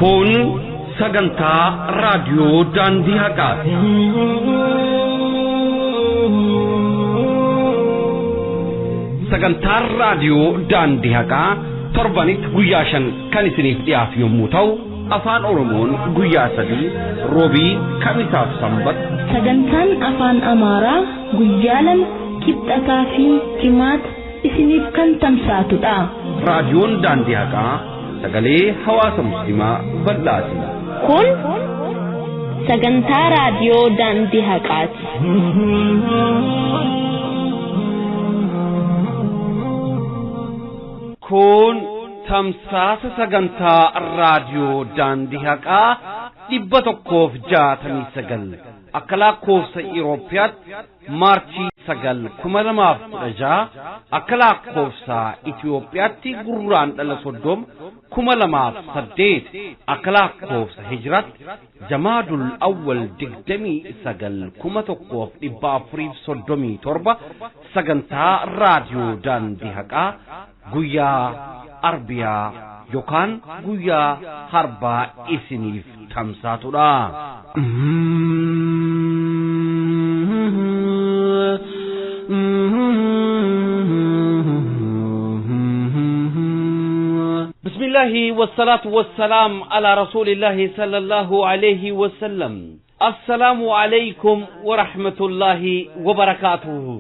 Kun sagantaa raadiyoo Daandii Haqaati. Sagantaan raadiyoo Daandii Haqaa torbanitti guyyaa 5 kan isiniif dhiyaatu yommuu ta'u, afaan Oromoon guyyaa 3 roobii, kamisaaf sanbata. Sagantaan afaan Amaaraa guyyaa 2 kibxataa fi jimaata isiniif kan tamsaatudha. Raadiyoon Daandii Haqaa sagalee hawaasa musliimaa bal'aati. Kun sagantaa raadiyoo Daandii Haqaati. Kun tamsaasa sagantaa raadiyoo Daandii Haqaa 169 akka lakkoofsa Itoophiyaatti Maarchii 9 2016, akka lakkoofsa Itoophiyaatti gurraan dhala 30 2008, akka lakkoofsa Hijiraatti Jamaadul Awwal 29 1437, sagantaa raadiyoo Daandii Haqaa guyyaa Arbiyaa yookaan guyyaa harbaa isiniif tamsaatudha. Bismillahi wassalatu wassalaam ala rasuulillahi sallallahu alayhi wasallam. Assalaamu alaykum wa rahmatullahi wa barakaatuhu.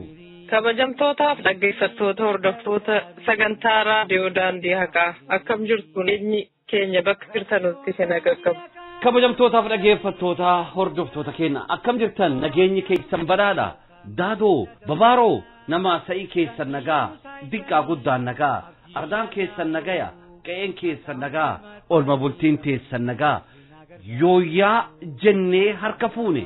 Kabajamtootaaf dhaggeeffattoota hordoftoota sagantaa raadiyoo Daandii Haqaa, akkam jirtu? Eenyi keenya bakka jirtanutti isin qaqqabu. Kabajamtootaaf dhaggeeffattoota hordoftoota keenya, akkam jirtan? Nageenyi keessan badhaadha. Daadoo babaaroo nama sa'ii keessan nagaa, diqqaa guddaan nagaa, ardaan keessan nagaya, qe'een keessan nagaa, oolma bultiin teessan nagaa. Yooyyaa jennee harka fuune.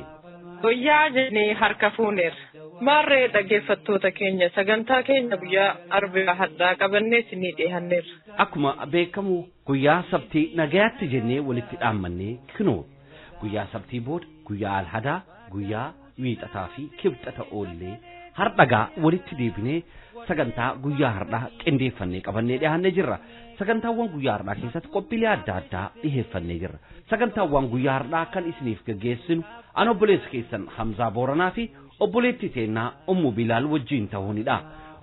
Yooyyaa jennee harka fuuneerra. Maarree dhaggeeffattoota keenya, sagantaa keenya guyyaa Arbaa hadhaa qabannee isinii dhiyaanneerra. Akkuma beekamu guyyaa sabtii nagayaatti jennee walitti dhaammannee, kinoo guyyaa sabtii booda guyyaa alhadaa, guyyaa wiixataa fi kibxata oollee hardhagaa walitti deebinee sagantaa guyyaa hardhaa qindeeffannee qabannee dhiyaannee jirra. Sagantaawwan guyyaa hardhaa keessatti qophiilee adda addaa dhiyeeffannee jirra. Sagantaawwan guyyaa hardhaa kan isiniif gaggeessinu an obboleessa keessan Hamzaa Booranaa fi obboleettii teennaa Ummu Bilaal wajjin ta'uunidha.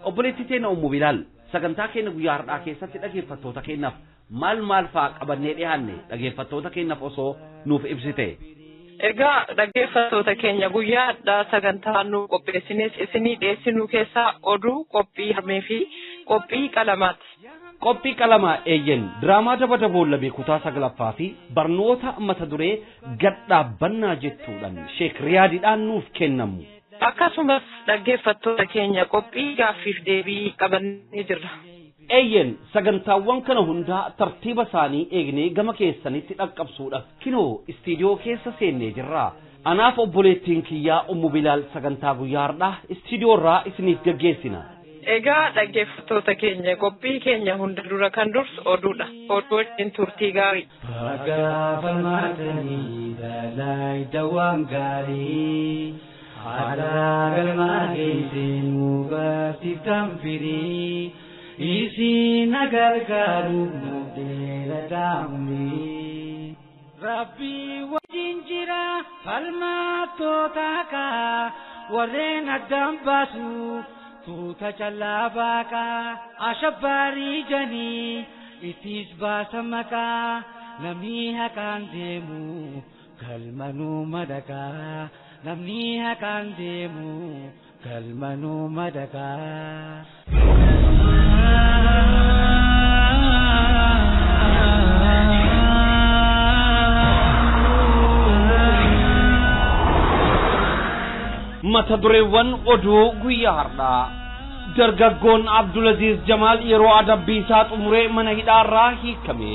Obboleettii teennaa Ummu Bilaal, sagantaa keenya guyyaa hardhaa keessatti dhaggeeffattoota keenyaaf maal maal fa'aa qabannee dhiyaanne, dhaggeeffattoota keenyaaf osoo nuuf ibsite? Egaa dhaggeeffattoota keenya, guyyaa har'aa sagantaa nu qopheessines isinii dhiyeessinuu keessaa oduu, qophii harmee fi qophii qalamaati. Qophii qalamaa, eeyyen, diraamaa daba daboollame kutaa 9ffaa fi barnoota mata duree gadhaabbannaa jettuudhaan Sheek Riyaadidhaan nuuf kennamu. Akkasumas dhaggeeffattoota keenya, qophii gaaffiif deebii qabannee jirra. Eeyyen, sagantaawwan kana hundaa tartiiba isaanii eegnee gama keessanitti dhaqqabsuudhaaf kinoo istiidiyoo keessa seennee jirra. Anaaf obboleettiin kiyyaa Ummu Bilaal sagantaa guyyaa har'aa istiidiyoo irraa isiniif gaggeessina. Egaa dhaggeeffattoota keenya, qophii keenya hunda dura kan dursu oduudha. Oduu wajjin turtii gaarii. Gaafa balaa dawaan gaarii aadaa galmaa keessee nu barsiiftan firii isin gargaaru nu dheera daamni. Rabbii wajjin jira falmattoota kaa warreen addaan baasu tuuta callaa baaqaa ashabbaarii janii ittis baasa maqaa, namni haqaan deemu galmanuu madaqaa, namni haqaan deemu galmanuu madaqaa. Mata dureewwan oduu guyyaa har'aa: Dargaggoon Abdulaziz Jamaal yeroo adabbii isaa xumuree mana hidhaarraa hiikame.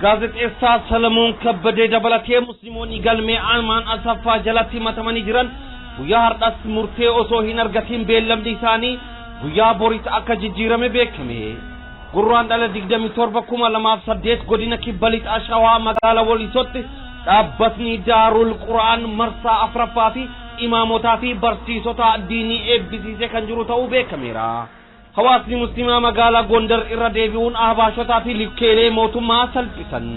Gaazexeessaa Salamoon Kabbadee dabalatee musliimoonni galmee Amaan Asaffaa jalatti himatamanii jiran guyyaa har'as murtee osoo hin argatin beellamni isaanii guyyaa boriitti akka jijjiirame beekame. Gurraan dhala 27 2008 godina Kibba Lixaa Shawaa magaalaa Walisootti dhaabbatni Daarul Qura'aan marsaa 4ffaa fi imaamotaa fi barsiisota diinii eebbisiisee kan jiru ta'uu beekameera. Hawaasni musliimaa magaalaa Gondar irra deebi'uun ahbaashotaa fi likkeelee mootummaa salphisan.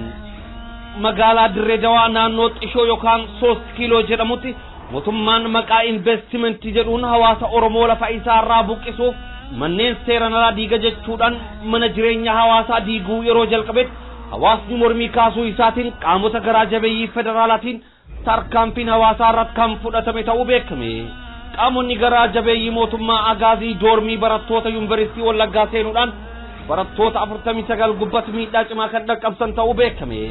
Magaalaa Dirree Dawaa naannoo Xishoo yookaan 3 kiiloo jedhamutti mootummaan maqaa investimentii jedhuun hawaasa Oromoo lafa isaarraa buqqisuuf manneen seeraan alaa diiga jechuudhaan mana jireenya hawaasaa diiguu yeroo jalqabetti hawaasni mormii kaasuu isaatiin qaamota garaa jabeeyyii federaalaatiin tarkaanfiin hawaasaa irratti kan fudhatame ta'uu beekame. Qaamonni garaa jabeeyyii mootummaa Agaazii doormii barattoota yuunivarsiitii Wallaggaa seenuudhaan barattoota 49 gubbatti miidhaa cimaa kan dhaqqabsan ta'uu beekame.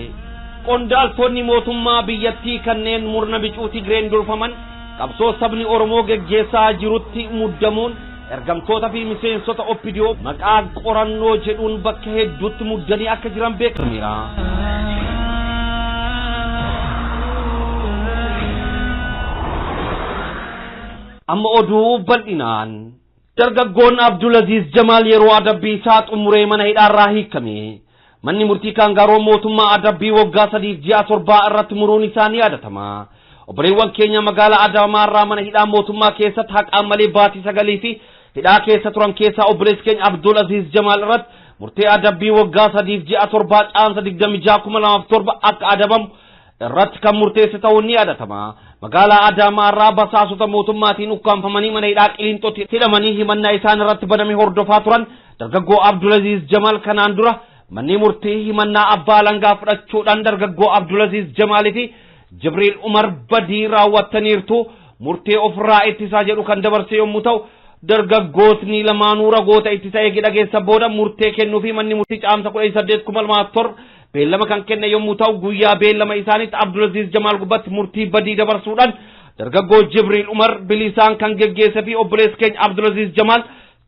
Qondaaltonni mootummaa biyyattii kanneen murna bicuu Tigreen durfaman qabsoo sabni Oromoo geggeessaa jirutti muddamuun ergamtoota fi miseensota OPDO maqaa qorannoo jedhuun bakka hedduutti muddanii akka jiran beekameera. Amma oduu bal'inaan dargaggoon Abdulaziz Jamaal yeroo adabbii isaa xumuree mana hidhaarraa hiikame. Manni murtii kaangaaroo mootummaa adabbii waggaa 3 ji'a 7 irratti muruun isaa ni yaadatama. Obboleewwan keenya magaalaa Adaamaa irraa mana hidhaa mootummaa keessatti haqaan malee baatii 9 fi hidhaa keessa turan keessaa obboleessi keenya Abdulaziz Jamaal irratti murtee adabbii waggaa 3 ji'a 7 caamsa 26 2007 akka adabamu irratti kan murteesse ta'uun ni yaadatama. Magaalaa Adaamaa irraa basaasota mootummaatiin ukkaanfamanii mana hidhaa Qiliinxootti hidhamanii himannaa isaan irratti baname hordofaa turan dargaggoo Abdulaziz Jamaal kanaan dura manni murtii himannaa abbaa alangaa fudhachuudhaan dargaggoo Abdulaziz Jamaalii fi Jibriil Umar badii raawwattaniirtu murtee ofirraa ittisaa jedhu kan dabarse yommuu ta'u dargaggootni lamaanuu ragoota ittisa eegi dhageessa booda murtee kennuu fi manni murtii caamsa 18 2007 beellama kan kenne yommuu ta'u guyyaa beellama isaaniitti Abdulaziz Jamaal gubbatti murtii badii dabarsuudhaan dargaggoo Jibriil Umar bilisaan kan geggeesse fi obboleessi keenya Abdulaziz Jamaal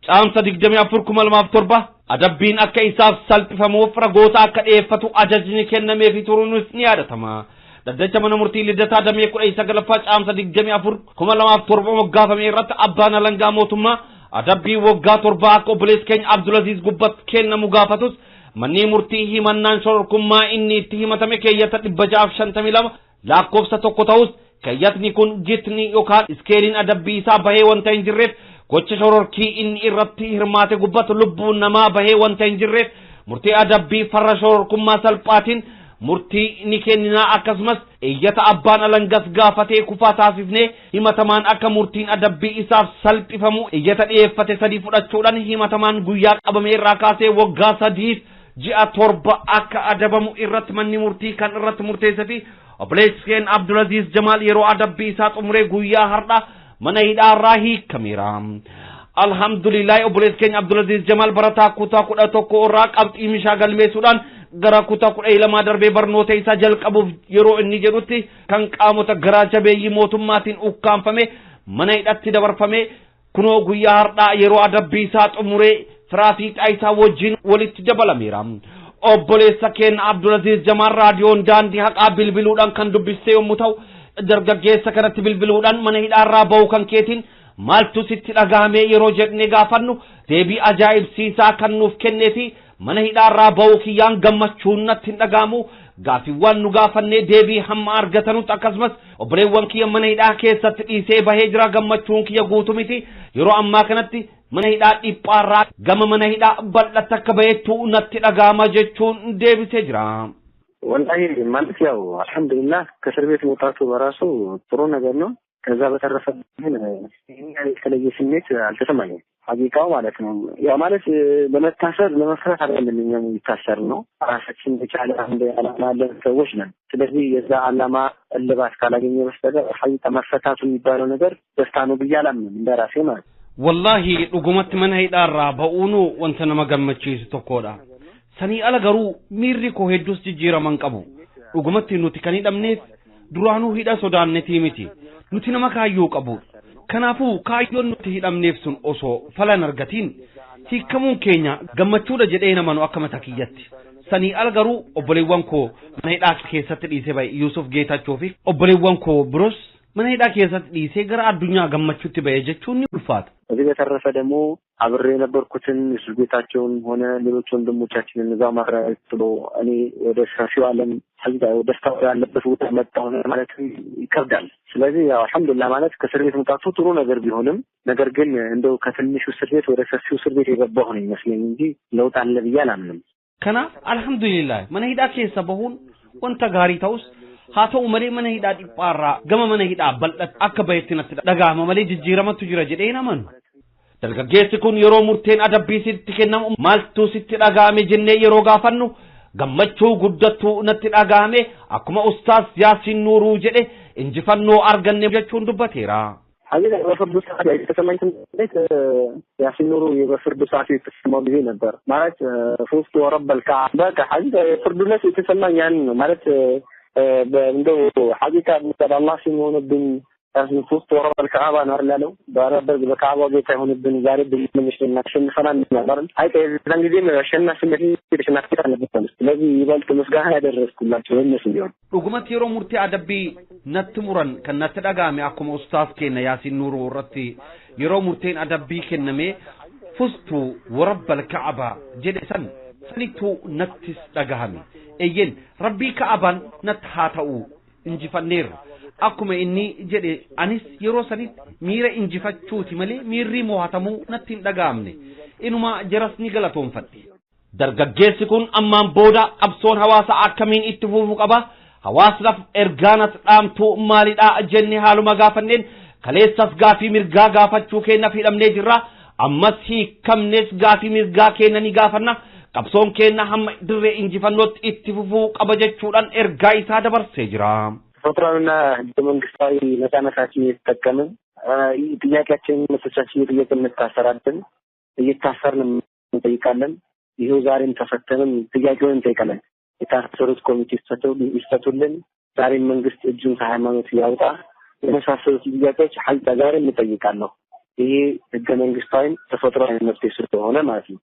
caamsa 24 2007 adabbiin akka isaaf salphifamuuf ragoota akka dhiyeeffatu ajajni kennameefii turuunis ni yaadatama. Daddacha mana murtii Lidataa damee 19ffaa caamsa 24 2007 moggaafame irratti abbaan alangaa mootummaa adabbii waggaa 7 akka obboleessi keenya Abdulaziz gubbatti kennamu gaafatus manni murtii himannaan shororkummaa inni itti himatame keeyyata 652 lakkoofsa 1 ta'us keeyyatni kun jitni yookaan iskeeliin adabbii isaa bahee wanta hin jirreef gocha shororkii inni irratti hirmaate gubbatti lubbuun namaa bahee wanta hin jirreef murtii adabbii farra shororkummaa salphaatiin murtii ni kenninaa akkasumas iyyata abbaan alangas gaafatee kufaa taasifnee himatamaan akka murtiin adabbii isaaf salphifamu iyyata dhiyeeffate 3 fudhachuudhaan himatamaan guyyaa qabame irraa kaasee waggaa 3 ji'a 7 akka adabamu irratti manni murtii kan irratti murteesse fi obboleessi keenya Abdulaziz Jamaal yeroo adabbii isaa xumuree guyyaa har'a mana hidhaarraa hiikameera. Alhamdulillah obboleessi keenya Abdulaziz Jamaal barataa kutaa 11 irraa qabxii mishaa galmeessuudhaan gara kutaa 12 darbee barnoota isaa jalqabuuf yeroo inni jedhutti kan qaamota garaa jabeeyyii mootummaatiin ukkaanfame mana hidhatti dabarfame kunoo guyyaa har'aa yeroo adabbii isaa xumuree firaa fi isaa wajjin walitti dabalameera. Obboleessa keenya Abdulaziz Jamaal raadiyoon daandii haqaa bilbiluudhaan kan dubbiste yommuu ta'u dargaggeessa kanatti bilbiluudhaan mana hidhaarraa ba'uu kan keetiin maaltu sitti dhagahame yeroo jedhne gaafannu deebii ajaa'ibsiisaa kan nuuf kennee fi mana hidhaarraa ba'uu kiyyaan gammachuun natti hin dhagahamu gaaffiiwwan nu gaafannee deebii hamma argatanutti akkasumas obboleewwan kiyya mana hidhaa keessatti dhiisee bahee jira gammachuun kiyya guutuu miti yeroo ammaa kanatti mana hidhaa dhiphaarraa gama mana hidhaa bal'atti akka baheettu natti dhagahama jechuun deebisee jira. ወላሂ ማለት ያው አልሐምዱሊላህ ከእስር ቤት መውጣቱ በራሱ ጥሩ ነገር ነው። ከዛ በተረፈ ግን የተለየ ስሜት አልተሰማኝም። ሀቂቃው ማለት ነው። ያው ማለት ለመታሰር ለመፍራት አይደለም እኛ የሚታሰር ነው። ራሳችን የቻለ አንድ ዓላማ ያለን ሰዎች ነን። ስለዚህ የዛ ዓላማ እልባት ካላገኘ በስተቀር ሀቂቃ መፈታቱ የሚባለው ነገር ደስታ ነው ብዬ አላምንም እንደራሴ ማለት ነው። ወላሂ dhugumatti mana hidhaarraa ba'uun wanta nama gammachiisu tokkodha. Sanii ala garuu miirri koo hedduus jijjiiraman qabu. Dhugumatti nuti kan hidhamneef duraanuu hidha sodaannetii miti. Nuti nama kaayyoo qabu. Kanaafuu kaayyoon nuti hidhamneef sun osoo falan argatiin hiikamuun keenya gammachuudha jedhee namanu akka mataa kiyyatti. Sanii ala garuu obboleewwan koo mana hidhaa keessatti dhiisee ba'e Yuusuf Geetachoo fi obboleewwan koo biroos mana hidhaa keessatti dhiisee gara addunyaa gammachuutti ba'e jechuun ni ulfaata. ከዚህ በተረፈ ደግሞ አብሬ የነበርኩትን ዩሱፍ ጌታቸውን ሆነ ሌሎች ወንድሞቻችንን እዛው ማረሚያ ቤት ጥሎ እኔ ወደ ሰፊው ዓለም ደስታው ያለበት ቦታ መጣሁ ማለት ይከብዳል። ስለዚህ ያው አልሐምዱሊላህ ማለት ከእስር ቤት መውጣቱ ጥሩ ነገር ቢሆንም ነገር ግን እንደው ከትንሹ እስር ቤት ወደ ሰፊው እስር ቤት የገባሁ ነው የሚመስለኝ እንጂ ለውጥ አለ ብዬ አላምንም። Kanaaf alhamdulillah mana hidhaa keessa bahuun wanta gaarii ta'us haa ta'u malee mana hidhaa dhiphaarraa gama mana hidhaa bal'atti akka bahetti natti dhagahama malee jijjiiramatu jira jedhee hin amanu. Dargaggeessi kun yeroo murteen adabbii sitti kennamu maaltu sitti dhagahame jennee yeroo gaafannu gammachuu guddattuu natti dhagahame akkuma ustaas Yaasiin Nuuruu jedhe injifannoo arganne jechuun dubbateera. ሀቂቃ በፍርዱ ሰዓት የተሰማኝ ስሜት ያሲን ኑሩ በፍርዱ ሰዓት የተሰማው ጊዜ ነበር። ማለት ፉዝቱ ወረበል ካዕባ በቃ ሀቂቃ የፍርዱ ዕለት የተሰማኝ ያንን ነው። ማለት እንደው ሀቂቃ በአላህ ስም የሆነብኝ ፉዝቱ ወረበል ካዕባ ነው አይደል ያለው። በካዕባው ጌታ የሆነብን ዛሬ ድል አሸንፈናል ነበር። ሀቂቃ የዛን ጊዜም አሸናፊነት ተሸናፊ አልነበረም። ስለዚህ ይበልጥ ምስጋና ያደረስኩላቸው እነሱ ቢሆን Dhugumatti yeroo murtee adabbii natti muran kan natti dhagahame akkuma ustaas keenya Yaasiin Nuuruu irratti yeroo murteen adabbii kenname fustu warabbal ka'aba jedhe san sanittuu nattis dhagahame. Eeyyen rabbii ka'abaan natti haa ta'u injifanneerra. Akkuma inni jedhe anis yeroo sanitti miira injifachuuti malee miirri mo'atamuu natti hin dhagahamne. Inuma jaras ni galatoonfadhe. Dargaggeessi kun ammaan booda qabsoon hawaasaa akkamiin itti fufuu qaba? Hawaasnaaf ergaanat dhaamtuu maalidha jennee haaluma gaafanneen kaleessas gaafii mirgaa gaafachuu keenyaaf hidhamnee jirra. Ammas hiikamnes gaafii mirgaa keenya ni gaafanna. Qabsoon keenya hamma dirree injifannootti itti fufuu qaba jechuudhaan ergaa isaa dabarsee jira. ተፈጥሯዊና ህገ መንግስታዊ ነጻነታችን እየተጠቀምን ጥያቄያችንን መብቶቻችን እየጠየቅን እንታሰራለን፣ እየታሰርን እንጠይቃለን። ይኸው ዛሬም ተፈተንም ጥያቄውን እንጠይቃለን። የታሰሩት ኮሚቴ ይፈቱልን፣ ዛሬም መንግስት እጁን ከሃይማኖት ያውጣ፣ የመሳሰሉት ጥያቄዎች ሀቂቃ ዛሬም እጠይቃለሁ። ይሄ ህገ መንግስታዊም ተፈጥሯዊ መብቴ ስለሆነ ማለት ነው።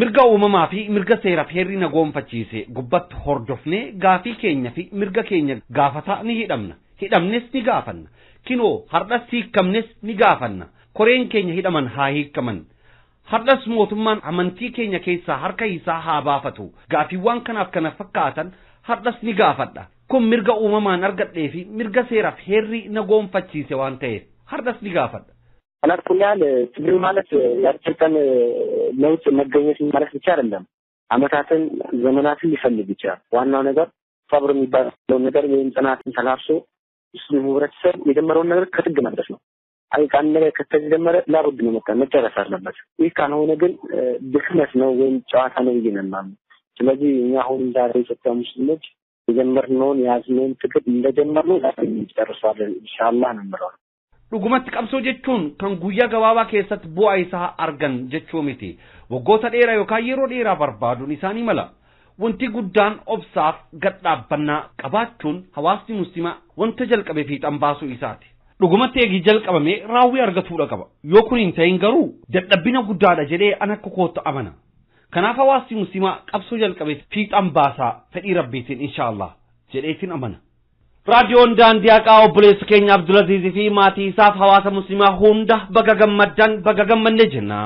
Mirga uumamaa fi mirga seeraaf heerri na goonfachiise gubbatti hordofnee gaafii keenya fi mirga keenya gaafataa ni hidhamna. Hidhamnes ni gaafanna. Kinoo har'as hiikamnes ni gaafanna. Koreen keenya hidhaman haa hiikaman. Har'as mootummaan amantii keenya keessaa harka isaa haa baafatu. Gaafiiwwan kanaaf kana fakkaatan har'as ni gaafadha. Kun mirga uumamaan argadhee fi mirga seeraaf heerri na goonfachiise waan ta'eef har'as ni gaafadha. አላኩል ያህል ትግል ማለት የአጭር ቀን ለውጥ መገኘት ማለት ብቻ አይደለም። አመታትን ዘመናትን ሊፈልግ ይችላል። ዋናው ነገር ሰብር የሚባለው ነገር ወይም ጽናትን ተላብሶ ሙስሊሙ ህብረተሰብ የጀመረውን ነገር ከጥግ መድረስ ነው። አይ አንድ ነገር ከተጀመረ ላቡድ ነው መጨረስ አለበት። ይህ ካልሆነ ግን ድክመት ነው ወይም ጨዋታ ነው ብዬ ነው የማምነው። ስለዚህ እኛ አሁን ዛሬ ኢትዮጵያ ሙስሊሞች የጀመርነውን የያዝነውን ትግል እንደጀመርነው ዛሬ እንጨርሰዋለን ኢንሻአላህ ነው የምለው። Dhugumatti qabsoo jechuun kan guyyaa gabaabaa keessatti bu'aa isaa argan jechuu miti. Waggoota dheeraa yookaan yeroo dheeraa barbaaduun isaanii mala. Wanti guddaan obsaaf gadhaabbannaa qabaachuun hawaasni musliimaa wanta jalqabe fiixan baasuu isaati. Dhugumatti eegi jalqabame raawwii argatuudha qaba. Yoo kun hin ta'in garuu dadhabbina guddaadha jedhee an akka kootti amana. Kanaaf hawaasni musliimaa qabsoo jalqabe fiixan baasaa fedhii rabbiitiin inshaallah jedheetiin amana. Raadiyoon daandii haqaa obboleessa keenya Abdulaziz fi maatii isaaf hawaasa musliimaa hunda baga gammaddan baga gammanne jenna.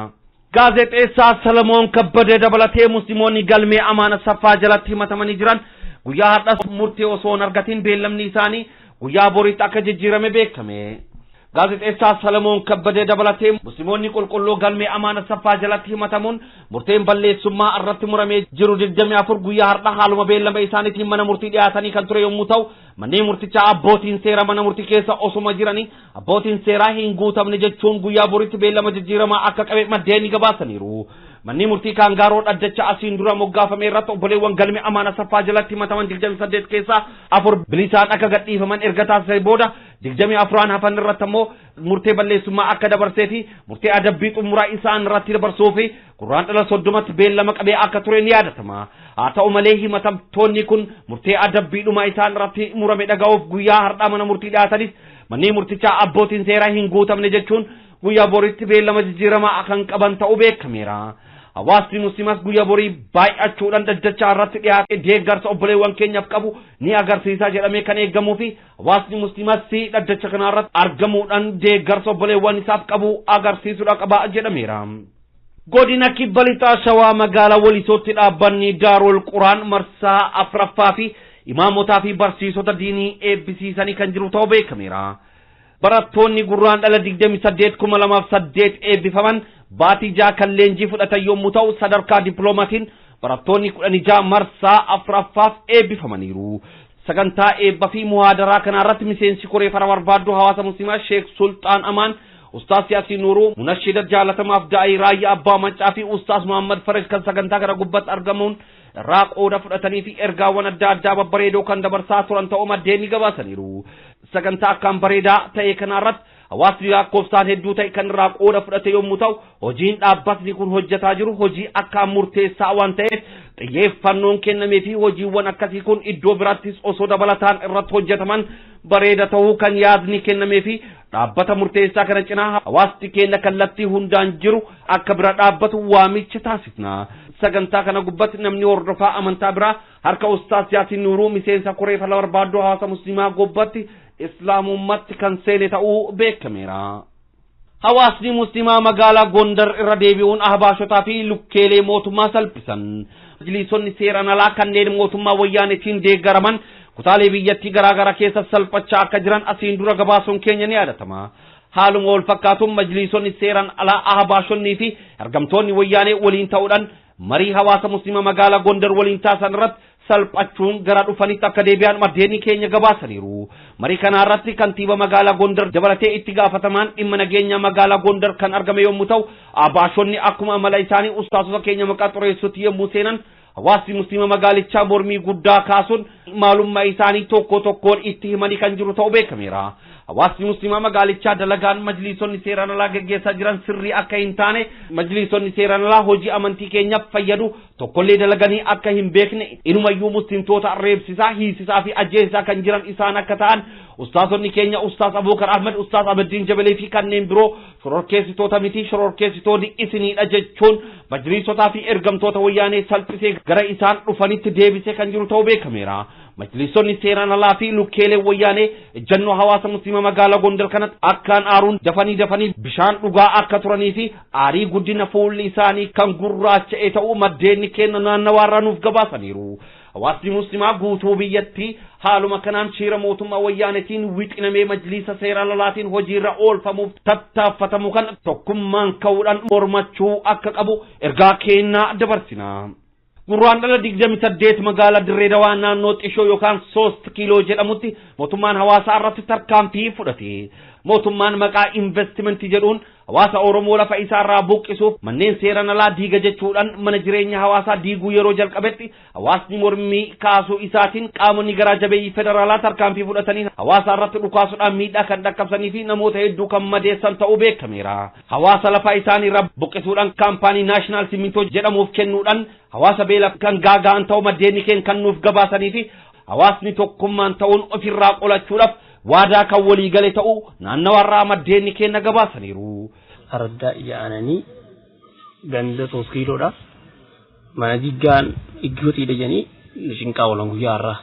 Gaazexeessaa Salamoon Kabbadee dabalatee musliimoonni galmee amaana saffaa jalatti himatamanii jiran guyyaa har'as murtee osoo hin argatin beellamni isaanii guyyaa boriitti akka jijjiirame beekame. Gaazexeessaa Salamoon Kabbadee dabalatee musliimoonni qulqulluu galmee amaana saffaa jalatti himatamuun murteen balleessummaa irratti muramee jiru 24 guyyaa har'a haaluma beellama isaaniitiin mana murtii dhiyaatanii kan ture yommuu ta'u manneen murtichaa abbootiin seera mana murtii keessa osuma jiranii abbootiin seeraa hin guutamne jechuun guyyaa boriitti beellama jijjiiramaa akka qabe maddeen ni gabaasaniiru. Manni murtii kaangaaroo dhaddacha asiin dura moggaafame irratti obboleewwan galmee amaana saffaa jalatti himataman 28 keessaa 4 bilisaan akka gadhiifaman erga taasisee booda 24 hafan irratti ammoo murtee balleessummaa akka dabarsee fi murtee adabbii xumuraa isaan irratti dabarsuu fi qurraan dhala 30tti beellama qabee akka ture ni yaadatama. Haa ta'u malee himatamtoonni kun murtee adabbii dhumaa isaan irratti murame dhaga'uuf guyyaa har'aa mana murtii dhiyaatanis manni murtichaa abbootiin seeraa hin guutamne jechuun guyyaa boriitti beellama jijjiiramaa kan qaban ta'uu beekameera. Hawaasni musliimas guyyaa borii baay'achuudhaan dhaddacha irratti dhiyaate deeggarsa obboleewwan keenyaaf qabu ni agarsiisa jedhamee kan eegamuu fi hawaasni musliimas dhaddacha kana irratti argamuudhaan deeggarsa obboleewwan isaaf qabu agarsiisuudha qaba jedhameera. Godina Kibba Lixaa Shawaa magaalaa Walisootti dhaabbanni Daarul Quraan marsaa afraffaa fi imaamotaa fi barsiisota diinii eebbisiisanii kan jiru ta'uu beekameera. Barattoonni gurraan dhala 28,2008 eebbifaman baatii ja'a kan leenjii fudhatan yommuu ta'u sadarkaa dippiloomatiin barattoonni 16 marsaa afraffaaf eebbifamaniiru. Sagantaa eebba fi muhaadaraa kana irratti miseensi koree fara barbaadduu hawaasa musliimaa Sheek Sultaan Amaan, Ustaas Yaasiin Nuuruu, Munashida Jaalatamaaf Daa'ii Raayyaa Abbaa Maccaa fi Ustaas Muhammad Faraj kan sagantaa kana gubbatti argamuun irraa qooda fudhatanii fi ergaawwan adda addaa babbareedoo kan dabarsaa turan ta'uu maddeen ni gabaasaniiru. Sagantaa akkaan bareedaa ta'e kana irratti hawaasni lakkoofsaan hedduu ta'e kan irraa qooda fudhate yommuu ta'u, hojiin dhaabbatni kun hojjetaa jiru hojii akkaan murteessaa waan ta'eef xiyyeeffannoon kennamee fi hojiiwwan akkasii kun iddoo biraattis osoo dabalataan irratti hojjetaman bareeda ta'uu kan yaadni kennamee fi dhaabbata murteessaa kana cinaa hawaasni keenya kallattii hundaan jiru akka bira dhaabbatu waamicha taasifna. Sagantaa kana gubbatti namni hordofaa amantaa biraa harka Ustaas Yaasiin Nuuruu miseensa koree fala barbaadduu hawaasa musliimaa gubbatti islaamummaatti kan seene ta'uu beekameera. Hawaasni musliimaa magaalaa Gondar irra deebi'uun ahbaashotaa fi lukkeelee mootummaa salphisan. Majliisonni seeraan alaa kanneen mootummaa wayyaanetiin deeggaraman kutaalee biyyattii garaagaraa keessa salphachaa akka jiran asiin dura gabaasuun keenya ni yaadatama. Haaluma wal fakkaatuun majliisonni seeraan alaa ahbaashonnii fi ergamtoonni wayyaanee waliin ta'uudhaan marii hawaasa musliimaa magaalaa Gondar waliin taasisan irratti salphachuun gara dhufanitti akka deebi'an maddeen keenya gabaasaniiru. Marii kana irratti kantiiba magaalaa Gondar dabalatee itti gaafatamaan dhimma nageenya magaalaa Gondar kan argame yommuu ta'u, abaashonni akkuma amala isaanii ustaasota keenya maqaa xureessutti yommuu seenan hawaasni musliima magaalichaa mormii guddaa kaasuun maalummaa isaanii tokko tokkoon itti himanii kan jiru ta'uu beekameera. Hawaasni musliimaa magaalichaa dalagaan majliisonni seeraan alaa geggeessaa jiran sirrii akka hin taane, majliisonni seeraan alaa hojii amantii keenyaaf fayyadu tokkollee dalaganii akka hin beekne, inumayyuu muslimtoota reebsisaa, hiisisaa fi ajjeesisaa kan jiran isaan akka ta'an, ustaasonni keenya Ustaas Abuukar Ahmed, Ustaas Abeddiin Jabalee fi kanneen biroo shororkeessitoota miti, shororkeessitoonni isiniidha jechuun majliisotaa fi ergamtoota wayyaanee salphisee gara isaan dhufanitti deebisee kan jiru ta'uu beekameera. Majliisonni seeraan alaa fi lukkeelee wayyaanee ejjennoo hawaasa musliimaa magaalaa Gondar kanatti akkaan aaruun dafanii dafanii bishaan dhugaa akka turanii fi aarii guddina fuulli isaanii kan gurraacha'e ta'uu maddeen keenya naannawaarraa nuuf gabaasaniiru. Hawaasni musliimaa guutuu biyyattii haaluma kanaan shiira mootummaa wayyaanetiin wixinamee majliisa seeraan alaatiin hojiirra oolfamuuf tattaaffatamu kan tokkummaan ka'uudhaan mormachuu akka qabu ergaa keenyaa dabarsina. Gurraan dhala 28 magaalaa Dirree Dawaa naannoo Xishoo yookaan 3 kiiloo jedhamutti mootummaan hawaasaa irratti tarkaanfii fudhate. Mootummaan maqaa investimentii jedhuun hawaasa Oromoo lafa isaarraa buqqisuuf manneen seeraan alaa diiga jechuudhaan mana jireenya hawaasaa diiguu yeroo jalqabetti hawaasni mormii kaasuu isaatiin qaamonni garaa jabeeyyii federaalaa tarkaanfii fudhatanii hawaasa irratti dhukaasuudhaan miidhaa kan dhaqqabsanii fi namoota hedduu kan madeessan ta'uu beekameera. Hawaasa lafa isaaniirraa buqqisuudhaan kaampaanii Naashinaal Simintoo jedhamuuf kennuudhaan hawaasa beela kan gaaga'an ta'uu maddeen keenya kan nuuf gabaasanii fi hawaasni tokkummaan ta'uun ofirraa qolachuudhaaf waadaa kan walii gale ta'uu naannawarraa maddeen keenya gabaasaniiru. Araddaa ijaananii ganda 3 kiiloodha. Mana diggaan iggootiidha jedhanii shinqaa oolan guyyaa har'aa.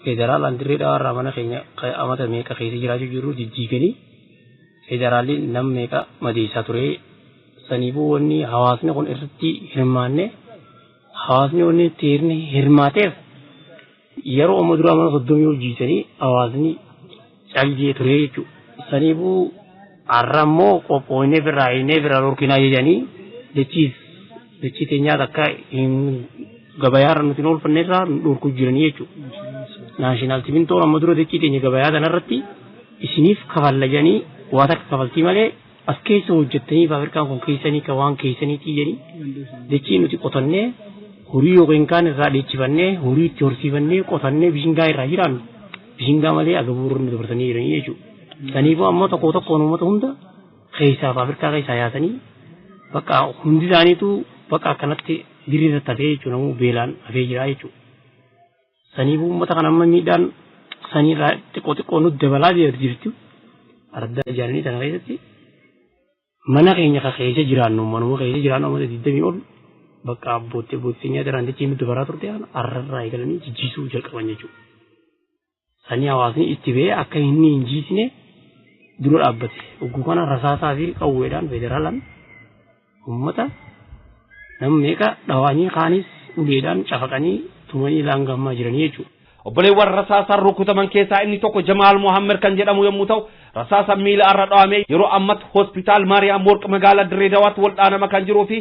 Federaalaan Dirree Dawaarraa mana keenya amata meeqa keessa jiraachuu jiru jijjiiganii federaalli nam meeqa madeessaa ture. Saniifuu wanni hawaasni kun irratti hirmaanne hawaasni wanni itti hirmaateef yeroo amma duraa mana 30 ol jiisanii hawaasni caljee ture jechuudha. Saniifuu har'a immoo qophoonee birraa hinnee birraa dhorkinaa jedhanii dachii teenyaa takka hin gabayaarra nuti hin oolfanne irraa dhorkuu jiranii jechuudha. Naashinaal Simintoon amma dura dachii teenya gabayaa kanarratti isiniif kafalla jedhanii waa takka kafaltii malee as keessa hojjettanii faafirkaan kun keessanii kan waan keessaniitii jedhanii dachii nuti qotannee horii yookiin kaan irraa dheechifannee horii itti horsiifannee qotannee bishingaa irraa jiraannu bishingaa malee agabuurra nu dabarsanii jiranii jechuudha. Saniifuu ammoo tokko tokkoon uummata hunda keessaa faafirkaa keessaa yaasanii bakka hundi isaaniitu bakka akkanatti diriirratti hafee jechuudha namuu beelaan hafee jira jechuudha. Saniifuu uummata kana amma miidhaan saniirraa xiqqoo xiqqoo nutti dabalaa jirti. Araddaa ijaaranii sana keessatti mana keenya kan keessa jiraannu manuma keessa jiraannu amma 20 ol bakka abbootii abbootii nyaata irraan dachee nutti baraa turte har'arraa eegalanii jijjiisuu jalqaban jechuudha. Sanii hawaasni itti ba'ee akka inni hin jiisne dura dhaabbate. Ogguu kana rasaasaa fi qawweedhaan federaalaan uummata nama meeqa dhawaanii kaanis uleedhaan cafaqanii tumanii laangammaa jiranii jechuudha. Obboleewwan rasaasaan rukutaman keessaa inni tokko Jamaal Mohammed kan jedhamu yommuu ta'u, rasaasa miila irra dhawamee yeroo ammatti hospitaal Maariyaam Worq magaalaa Dirree Dawaatti wal dhaanama kan jiruu fi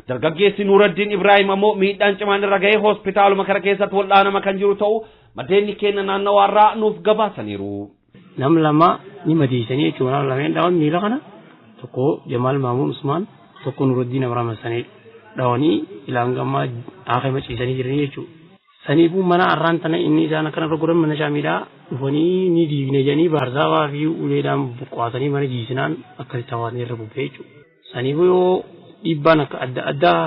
Dargaggeessi Nuuraddiin Ibraahim ammoo miidhaan cimaan irra ga'ee hospitaaluma kana keessatti wal'aanama kan jiru ta'uu maddeen keenya naannawaarraa nuuf gabaasaniiru. Nam lama ni madeessanii jechuudha. Nam lameen dhawan miila kana tokko Jamaal Maamuun Usmaan, tokko Nuuraddiin Abrahaam Hassanii dhawanii ilaan gammaa haakama ciisanii jiranii jechuudha. Saniifuu mana arraan tana inni isaan akkana irra godhan mana shaamiidhaa dhufanii ni diigne jedhanii baarzaafaa fi uleedhaan buqqaasanii mana jiisinaan akkasitti hawaasni irra bubbee jechuudha. Saniifuu yoo dhiibbaan akka adda addaa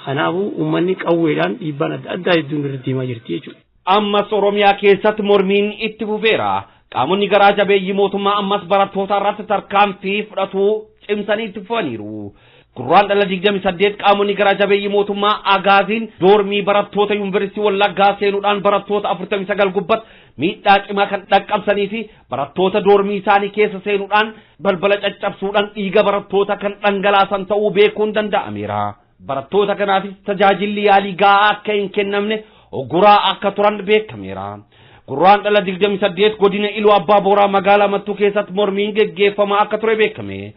kanaafuu uummanni qawweedhaan dhiibbaan adda addaa hedduun irra deemaa jirti jechuudha. Ammas Oromiyaa keessatti mormiin itti fufeera. Qaamonni garaa jabeeyyii mootummaa ammas barattoota irratti tarkaanfii fudhatuu cimsanii itti fufaniiru. Gurraandhala 28 qaamonni garaa jabeeyyii mootummaa Agaaziin doormii barattoota Yuunivarsiitii Wallaggaa seenuudhaan barattoota 49 gubbatti miidhaa cimaa kan dhaqqabsanii fi barattoota doormii isaanii keessa seenuudhaan balbala caccabsuudhaan dhiiga barattoota kan dhangalaasan ta'uu beekuun danda'ameera. Barattoota kanaafis tajaajilli yaalii gahaa akka hin kennamne ogguraa akka turan beekameera. Gurraandhala 28 godina Iluu Abbaa Booraa magaalaa Mattuu keessatti mormiin geggeeffamaa akka ture beekame.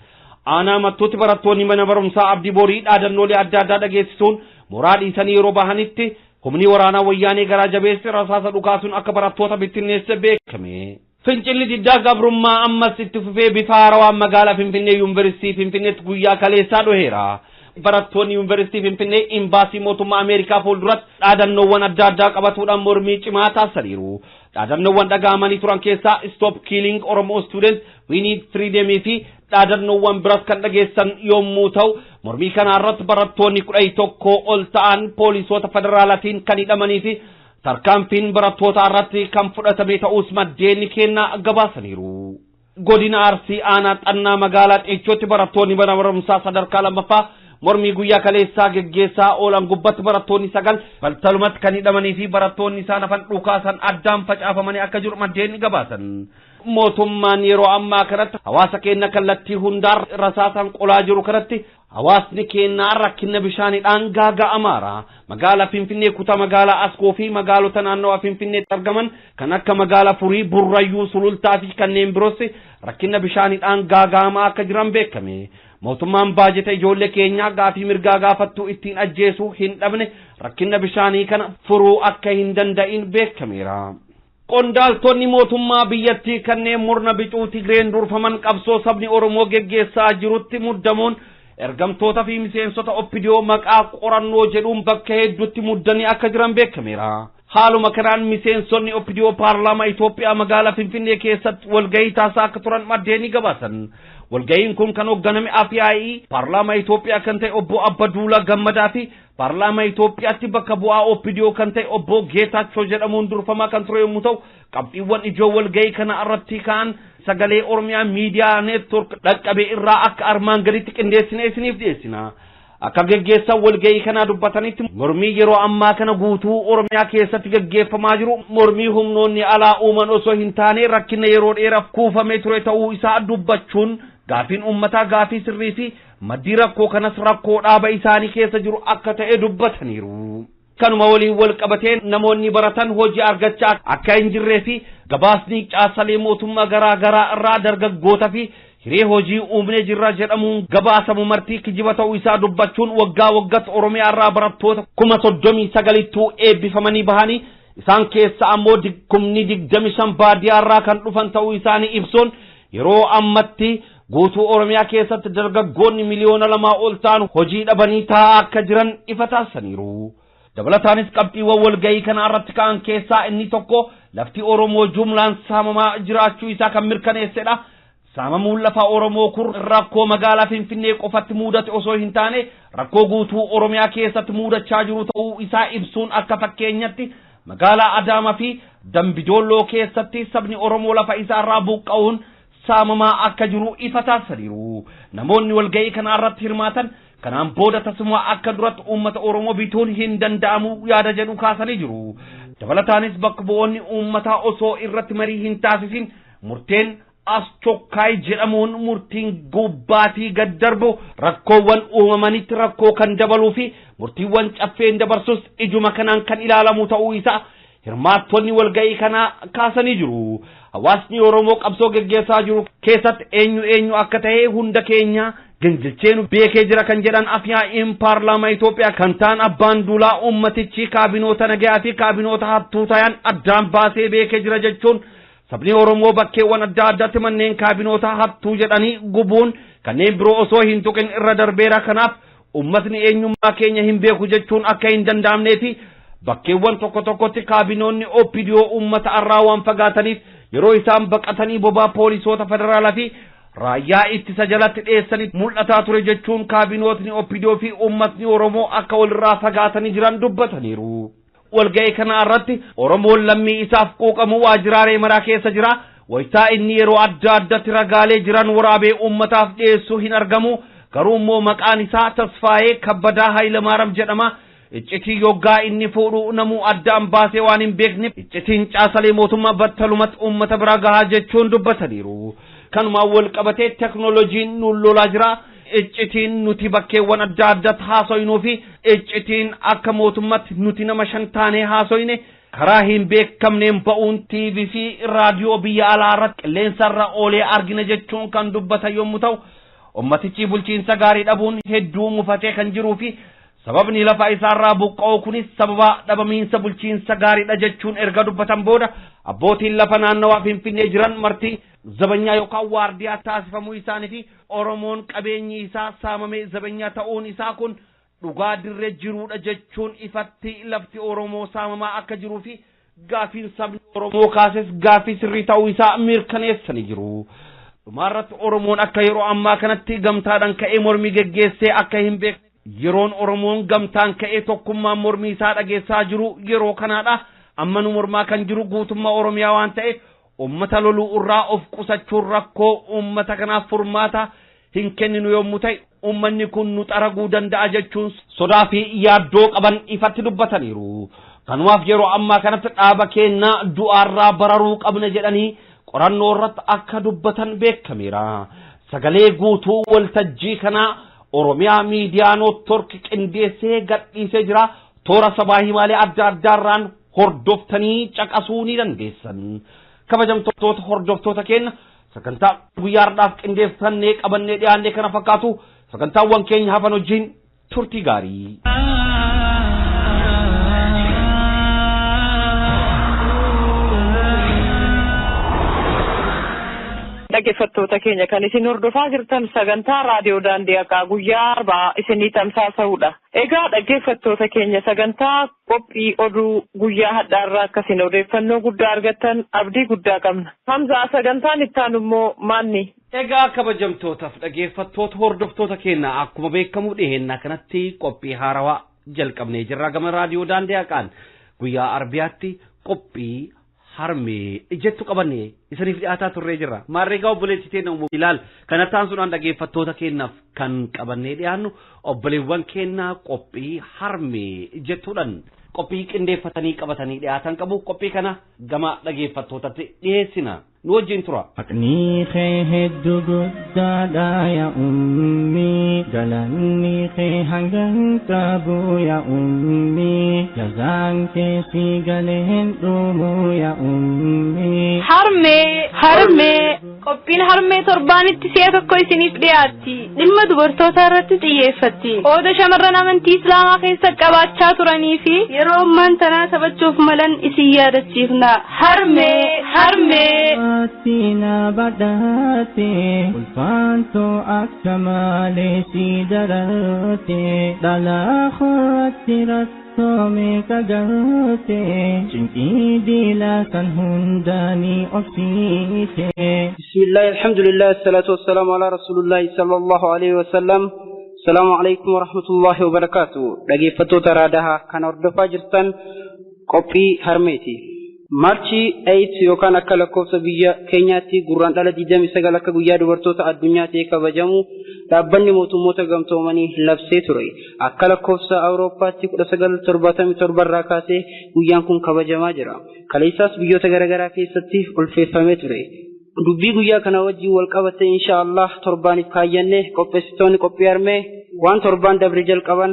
Aanaa Mattuutti barattoonni mana barumsaa Abdii Borii dhaadannoolee adda addaa dhageessisuun mooraa dhiisanii yeroo bahanitti humni waraanaa wayyaanee garaa jabeessi rasaasa dhukaasuun akka barattoota bittinneesse beekame. Fincilli diddaa gabrummaa ammas itti fufee bifa haarawaan magaalaa Finfinnee Yuunivarsiitii Finfinneetti guyyaa kaleessaa dhoheera. Barattoonni Yuunivarsiitii Finfinnee imbaasii mootummaa Ameerikaa fuulduratti dhaadannoowwan adda addaa qabatuudhaan mormii cimaa taasisaniiru. Dhaadannoowwan dhaga'amanii turan keessaa "Stop Killing Oromo Students", "We Need Freedom" fi dhaadannoowwan biras kan dhageessan yommuu ta'u, mormii kana irratti barattoonni 11 ol ta'an poolisoota federaalaatiin kan hidhamanii fi tarkaanfiin barattoota irratti kan fudhatame ta'us maddeen keenya gabaasaniiru. Godina Arsii aanaa Xannaa magaalaa Xiichootti barattoonni mana barumsaa sadarkaa lammaffaa mormii guyyaa kaleessaa geggeessaa oolan gubbatti barattoonni 9 battalumatti kan hidhamanii fi barattoonni isaan hafan dhukaasan addaan facaafamanii akka jiru maddeen gabaasan. Mootummaan yeroo ammaa kanatti hawaasa keenya kallattii hundaan rasaasaan qolaa jiru kanatti hawaasni keenya rakkina bishaaniidhaan gaaga'amaara. Magaalaa Finfinnee kutaa magaalaa Askoo fi magaalota naannawaa Finfinneetti argaman kan akka magaalaa Furii, Burrayyuu, Sulultaa fi kanneen biroos rakkina bishaaniidhaan gaaga'amaa akka jiran beekame. Mootummaan baajeta ijoollee keenyaa gaafii mirgaa gaafattuu ittiin ajjeesuu hin dhabne rakkina bishaanii kana furuu akka hin danda'in beekameera. Qondaaltonni mootummaa biyyattii kanneen murna bicuu Tigreen durfaman qabsoo sabni Oromoo geggeessaa jirutti muddamuun ergamtoota fi miseensota OPDO maqaa qorannoo jedhuun bakka hedduutti muddanii akka jiran beekameera. Haaluma kanaan miseensonni OPDO paarlaamaa Itoophiyaa magaalaa Finfinnee keessatti walgahii taasisaa akka turan maddeen ni gabaasan. Walgahiin kun kan hoogganame AFII paarlaamaa Itoophiyaa kan ta'e obbo Abbaduulaa Gammadaa fi paarlaamaa Itoophiyaatti bakka bu'aa OPDO kan ta'e obbo Geetaachoo jedhamuun durfamaa kan ture yommuu ta'u, qabxiiwwan ijoo walgahii kana irratti ka'an sagalee Oromiyaa Miidiyaa Neetwork dhaqqabe irraa akka armaan gaditti qindeessine isiniif dhiyeessina. Akka geggeessan walgahii kanaa dubbatanitti, mormii yeroo ammaa kana guutuu Oromiyaa keessatti geggeeffamaa jiru mormii humnoonni alaa uuman osoo hin taane rakkina yeroo dheeraaf kuufamee ture ta'uu isaa dubbachuun, gaafiin uummataa gaafii sirrii fi maddii rakkoo kanas rakkoo dhaaba isaanii keessa jiru akka ta'e dubbataniiru. Kanuma waliin wal qabatee namoonni baratan hojii argachaa akka hin jirree fi gabaasni caasalee mootummaa garaa garaa irraa dargaggoota fi hiree hojii uumnee jirra jedhamuun gabaasamu martii kijiba ta'uu isaa dubbachuun, waggaa waggaatti Oromiyaa irraa barattoota 39,000ttuu eebbifamanii bahanii isaan keessa ammoo 25,000 baadiyyaa irraa kan dhufan ta'uu isaanii ibsuun, yeroo ammatti guutuu Oromiyaa keessatti dargaggoonni 2 miliyoona ol ta'an hojii dhabanii taa'aa akka jiran ifa taasisaniiru. Dabalataanis qabxiiwwan walgahii kana irratti ka'an keessaa inni tokko lafti Oromoo jumlaan saamamaa jiraachuu isaa kan mirkaneessedha. Saamamuun lafa Oromoo kun rakkoo magaalaa Finfinnee qofatti mudate osoo hin taane rakkoo guutuu Oromiyaa keessatti mudachaa jiru ta'uu isaa ibsuun, akka fakkeenyatti magaalaa Adaamaa fi Dambidolloo keessatti sabni Oromoo lafa isaa irraa buqqa'uun saamamaa akka jiru ifa taasisaniiru. Namoonni walgahii kana irratti hirmaatan kanaan booda tasuma akka duratti uummata Oromoo bituun hin danda'amu yaada jedhu kaasanii jiru. Dabalataanis bakka bu'oonni uummataa osoo irratti marii hin taasisin murteen አስቸኳይ jedhamuun murtiin gubbaatii gad darbu rakkoowwan uumamanitti rakkoo kan dabaluu fi murtiiwwan caffeen dabarsus ijuma kanaan kan ilaalamu ta'uu isaa hirmaattonni walga'ii kanaa kaasanii jiru. Hawaasni Oromoo qabsoo geggeessaa jiru keessatti eenyu eenyu akka ta'e hunda keenya Gingilcheenu beekee jira kan jedhan afyaa'iin paarlaamaa Itoophiyaa kan ta'an abbaan duulaa ummatichi kaabinoota nagayaa fi kaabinoota hattuu ta'an addaan baasee beekee jira jechuun sabni Oromoo bakkeewwan adda addaatti manneen kaabinoota hattuu jedhanii gubuun kanneen biroo osoo hin tuqin irra darbeera. Kanaaf ummatni eenyummaa keenya hin beeku jechuun akka hin danda'amneeti bakkeewwan tokko tokkotti kaabinoonni OPDO uummata irraa waan fagaataniif yeroo isaan baqatanii bobaa poolisoota federaalaa fi raayyaa ittisa jalatti dhiyeessanii mul'ataa ture jechuun kaabinootni OPDO fi uummatni Oromoo akka walirraa fagaatanii jiran dubbataniiru. Walga'ii kana irratti Oromoon lammii isaaf quuqamu waajjiraalee maraa keessa jira. Wayitaa inni yeroo adda addatti ragaalee jiran waraabee uummataaf dhiyeessuu hin argamu. Garuu immoo maqaan isaa Tasfaayee Kabbadaa Hayilamaariyaam jedhama. Iccitii yoggaa inni fuudhu namuu addaan baasee waan hin beekneef iccitiin caasalee mootummaa battalumatti uummata bira gahaa jechuun dubbataniiru. Kanumaan wal qabatee teknooloojiin nuun lolaa jira. Iccitiin nuti bakkeewwan adda addaatti haasoynuu fi iccitiin akka mootummaatti nuti nama shan taanee haasoyne karaa hin beekamneen ba'uun TV fi raadiyoo biyya alaa irratti qilleensarra oolee argina jechuun kan dubbatan yommuu ta'u, ummatichi bulchiinsa gaarii dhabuun hedduu mufatee kan jiruu fi sababni lafa isaarraa buqqa'u kunis sababa dhabamiinsa bulchiinsa gaariidha jechuun erga dubbatan booda abbootiin lafa naannawaa Finfinnee jiran marti zabanyaa yookaan waardiyaa taasifamuu isaanii fi Oromoon qabeenyi isaa saamamee zabanyaa ta'uun isaa kun dhugaa dirree jiruudha jechuun ifatti lafti Oromoo saamamaa akka jiruu fi gaafiin sabni Oromoo kaases gaafii sirrii ta'uu isaa mirkaneessanii jiru. Dhumaarratti Oromoon akka yeroo ammaa kanatti gamtaadhaan ka'ee mormii geggeessee akka hin beekne yeroon Oromoon gamtaan ka'ee tokkummaan mormii isaa dhageessaa jiru yeroo kanaadha. Amma nu mormaa kan jiru guutummaa Oromiyaa waan ta'eef uummata loluu irraa of qusachuun rakkoo uummata kanaaf furmaata hin kenninu yommuu ta'e uummanni kun nu xaraguu danda'a jechuun sodaa fi yaaddoo qaban ifatti dubbataniiru. Kanumaaf yeroo ammaa kanatti dhaaba keenna du'aarraa bararuu qabna jedhanii qorannoo irratti akka dubbatan beekameera. Sagalee guutuu waltajjii kanaa Oromiyaa Miidiyaa Neetwoork qindeessee gadhiisee jira. Toora sabaa himaalee adda addaarraan hordoftanii caqasuu ni dandeessan. Kabajamtoota hordoftoota keenya sagantaa guyyaa har'aaf qindeeffannee qabannee dhiyaannee kana fakkaatu sagantaawwan keenya hafan wajjin turtii gaarii. Dhaggeeffattoota keenya kan isin hordofaa jirtan sagantaa raadiyoo daandii haqaa guyyaa arbaa isinii tamsaasa'uudha. Egaa dhaggeeffattoota keenya sagantaa qophii oduu guyyaa har'aarraa akkasiin odeeffannoo guddaa argattan abdii guddaa qabna. Hamzaa sagantaan itti aanu immoo maanni? Egaa kabajamtootaaf dhaggeeffattoota hordoftoota keenya akkuma beekamu dhiheennaa kanatti qophii haarawaa jalqabnee jirra gama raadiyoo daandii haqaan guyyaa arbiyaatti qophii harmee jettu qabanne isiniif dhiyaataa turree jirra. Maarreegaa obboleettii teenya uumuu ilaal. Kana taasisuudhaan dhaggeeffattoota keenyaaf kan qabannee dhiyaannu obboleewwan keenyaa qophii harmee jettuudhaan qophii qindeeffatanii qabatanii dhiyaatan qabu. Qophii kana gama dhaggeeffattootatti dhiyeessina. Nu wajjin tura. Haqni kee hedduu guddaadha yaa ummii galanni kee hanga hin qabu yaa ummii jazaan kee si galee hin dhumu yaa ummii. Harmee harmee qophiin harmee torbaanitti si'a tokko isiniif dhiyaatti. Dhimma dubartoota irratti xiyyeeffatti. Qooda shamarran amantii Islaamaa keessa qabaachaa turanii fi yeroo ammaan tanaa taphachuuf malan isin yaadachiifna. Harmee harmee. Tina badhaate ulfaantoo akka malee si dararte dhalaa koratti rakkoo meeqa garte cinqii diilaa san hundaanii obsiite. Bismillahi alhamdulillahi assalatu wassalaamu alaa rasuulillahi sallallahu alaihi wasallam. Salaamu alaikum warahmatullahi wabarakaatu. Dhaggeeffattoota raadahaa kan hordofaa jirtan qophii harmeeti. Maarchii 8 yookaan akka lakkoofsa biyya keenyaatti gurraan dhala 29 akka guyyaa dubartoota addunyaa ta'e kabajamu dhaabbanni mootummoota gamtoomanii labsee ture. Akka lakkoofsa Awurooppaatti 1977 irraa kaasee guyyaan kun kabajamaa jira. Kaleessaas biyyoota garaagaraa keessatti ulfeeffamee ture. Dubbii guyyaa kana wajjin wal qabate insha Allah torbaaniif kaayyannee qopheessitoonni qophii harmee waan torbaan dabre jalqaban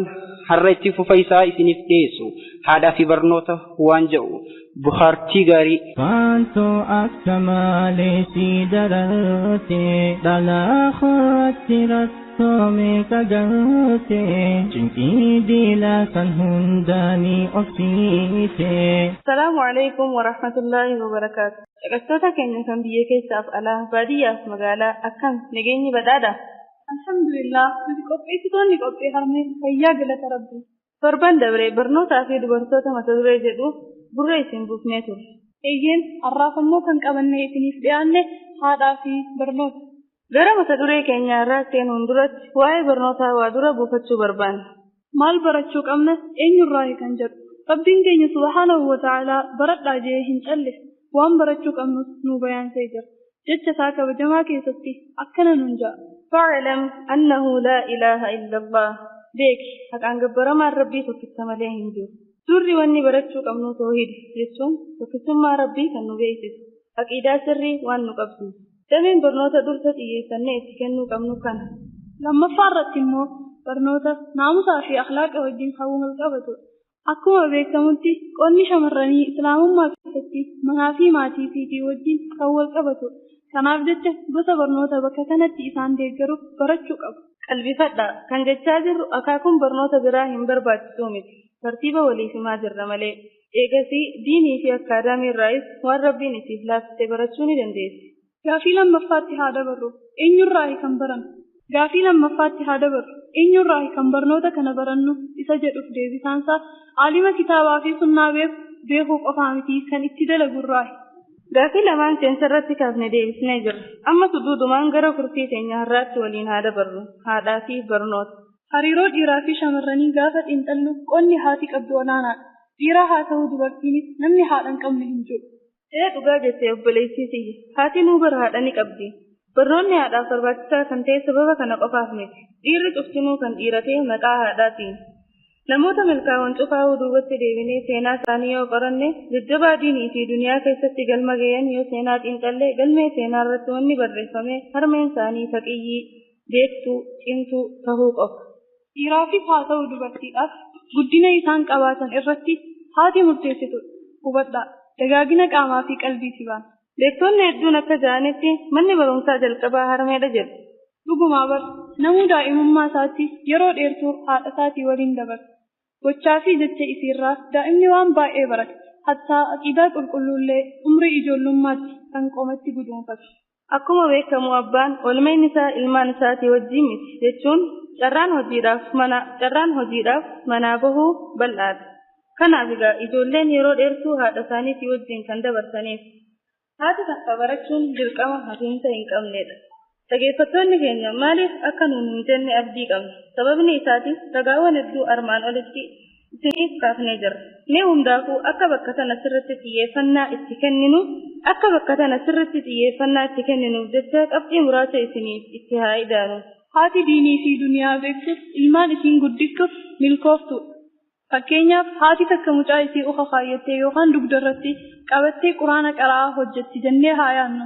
Har'a itti fufa isaa isiniif dhiyeessu. Haadhaa fi barnoota waan jedhu buhaartii gaarii. Faantuu akka malee si dararte dhalaa kootti rakkoo meeqa galte cinqii diilaa san hundaanii obsiite. Salaamu alaikum wa rahmatullaahi wa barakaatu. Caqastoota keenya kan biyya keessaaf alaa baadiyyaaf magaalaa akkam nageenyi badhaadha. Alhamdulillah, nuti qopheessitoonni qophii harmee fayyaa galata rabbi. Torban dabree barnootaa fi dubartoota mata duree jedhu gurra isin buufnee turre. Eeyyeen har'aaf ammoo kan qabannee isiniif dhiyaanne haadhaa fi barnoota. Gara mata duree keenya irraa seenuun duratti waa'ee barnootaa waa dura buufachuu barbaanna. Maal barachuu qabna eenyurraa kan jedhu. Rabbiin keenya subhaanahu wa ta'aalaa baradhaa jee hin callise. Waan barachuu qabnus nuu bayaansee jira. Jecha isaa kabajamaa keessatti akkana nuun ja'a. فاعلم أنه لا إله إلا الله beeki haqaan gabbaramaan rabbii tokkicha malee hin jiru. Suurri wanni barachuu qabnu toohida jechuun tokkichummaa rabbii kan nu beeksisu, aqiidaa sirrii waan nu qabsiisu. Dameen barnoota dursa xiyyeeffannee itti kennuu qabnu kana. Lammaffaa irratti immoo barnoota naamusaa fi akhlaaqa wajjin hawwu wal qabatudha. Akkuma beekamutti qonni shamarranii islaamummaa keessatti manaa fi maatii isiitii wajjin kan wal qabatudha. Kanaaf jecha gosa barnoota bakka kanatti isaan deeggaru barachuu qabu. Qalbifadhaa kan jechaa jirru akaakuun barnoota biraa hin barbaachisuu miti. Tartiiba waliif himaa jirra malee. Eegasii diinii fi akkaadaamii irraayis waan rabbiin isiif laaffise barachuu ni dandeessi. Gaafii lammaffaatti haa dabarru. Eenyurraayi kan barannu? Gaafii lammaffaatti haa dabarru. Eenyurraayi kan barnoota kana barannu isa jedhuuf deebisaansaa aalima kitaabaa fi sunnaa beekuu qofaa miti kan itti dalagurraayi. Gaafii lamaan seensa irratti kaafne deebisnee jirra. Amma suduudumaan gara kurfii keenya har'aatti waliin haa dabarru. Haadhaa fi barnoota. Hariiroo dhiiraa fi shamarranii gaafa xiinxallu qonni haati qabdu olaanaadha. Dhiiraa haa ta'u dubartiinis namni haadha hin qabne hin jiru. Ee dhugaa jettee obboleettii tiyya. Haati nuu bara haadha ni qabdi. Barnoonni haadhaaf barbaachisaa kan ta'e sababa kana qofaaf miti. Dhiirri cuftinuu kan dhiiratee maqaa haadhaatiin. Namoota milkaa'oon cufaa'uu duubatti deebinee seenaa isaanii yoo qoranne jajjabaa diinii fi duniyaa keessatti galma gahan yoo seenaa xiinxallee galmee seenaa irratti wanni barreeffame harmeen isaanii faqiyyii, beektuu, cimtuu tahuu qofa. Dhiiraafis haa ta'u dubartiidhaaf guddina isaan qabaatan irratti haati murteessitudha. Hubadhaa dagaagina qaamaa fi qalbiiti baana. Beektonni hedduun akka ja'anitti manni barumsaa jalqabaa harmeedha jedhu. Dhugumaa bar namuu daa'imummaa isaatti yeroo dheertuu haadha isaatii waliin dabarsa. Gochaa fi jecha isiirraa daa'imni waan baay'ee barata. Hattaa aqiidaa qulqulluullee umrii ijoollummaatti kan qomatti guduunfatu. Akkuma beekamu abbaan oolmeen isaa ilmaan isaatii wajjin miti jechuun carraan hojiidhaaf manaa bahuu bal'aadha. Kanaaf egaa ijoolleen yeroo dheertuu haadha isaaniitii wajjin kan dabarsaniif. Haati takka barachuun dirqama hafiinsa hin qabnedha. Dhaggeeffattoonni keenya maaliif akka nuun hin jenne abdii qabna. Sababni isaatis ragaawwan hedduu armaan olitti isiniif kaafnee jirra. Mee hundaafuu akka bakka tana sirriitti xiyyeeffannaa itti kenninuuf jecha qabxii muraasa isiniif itti haa idaanu. Haati diinii fi duniyaa beektu ilmaan isiin guddiftu milkooftudha. Fakkeenyaaf haati takka mucaa isii uka kaayyattee yookaan dugda irratti qabattee quraana qara'aa hojjetti jennee haa yaadnu.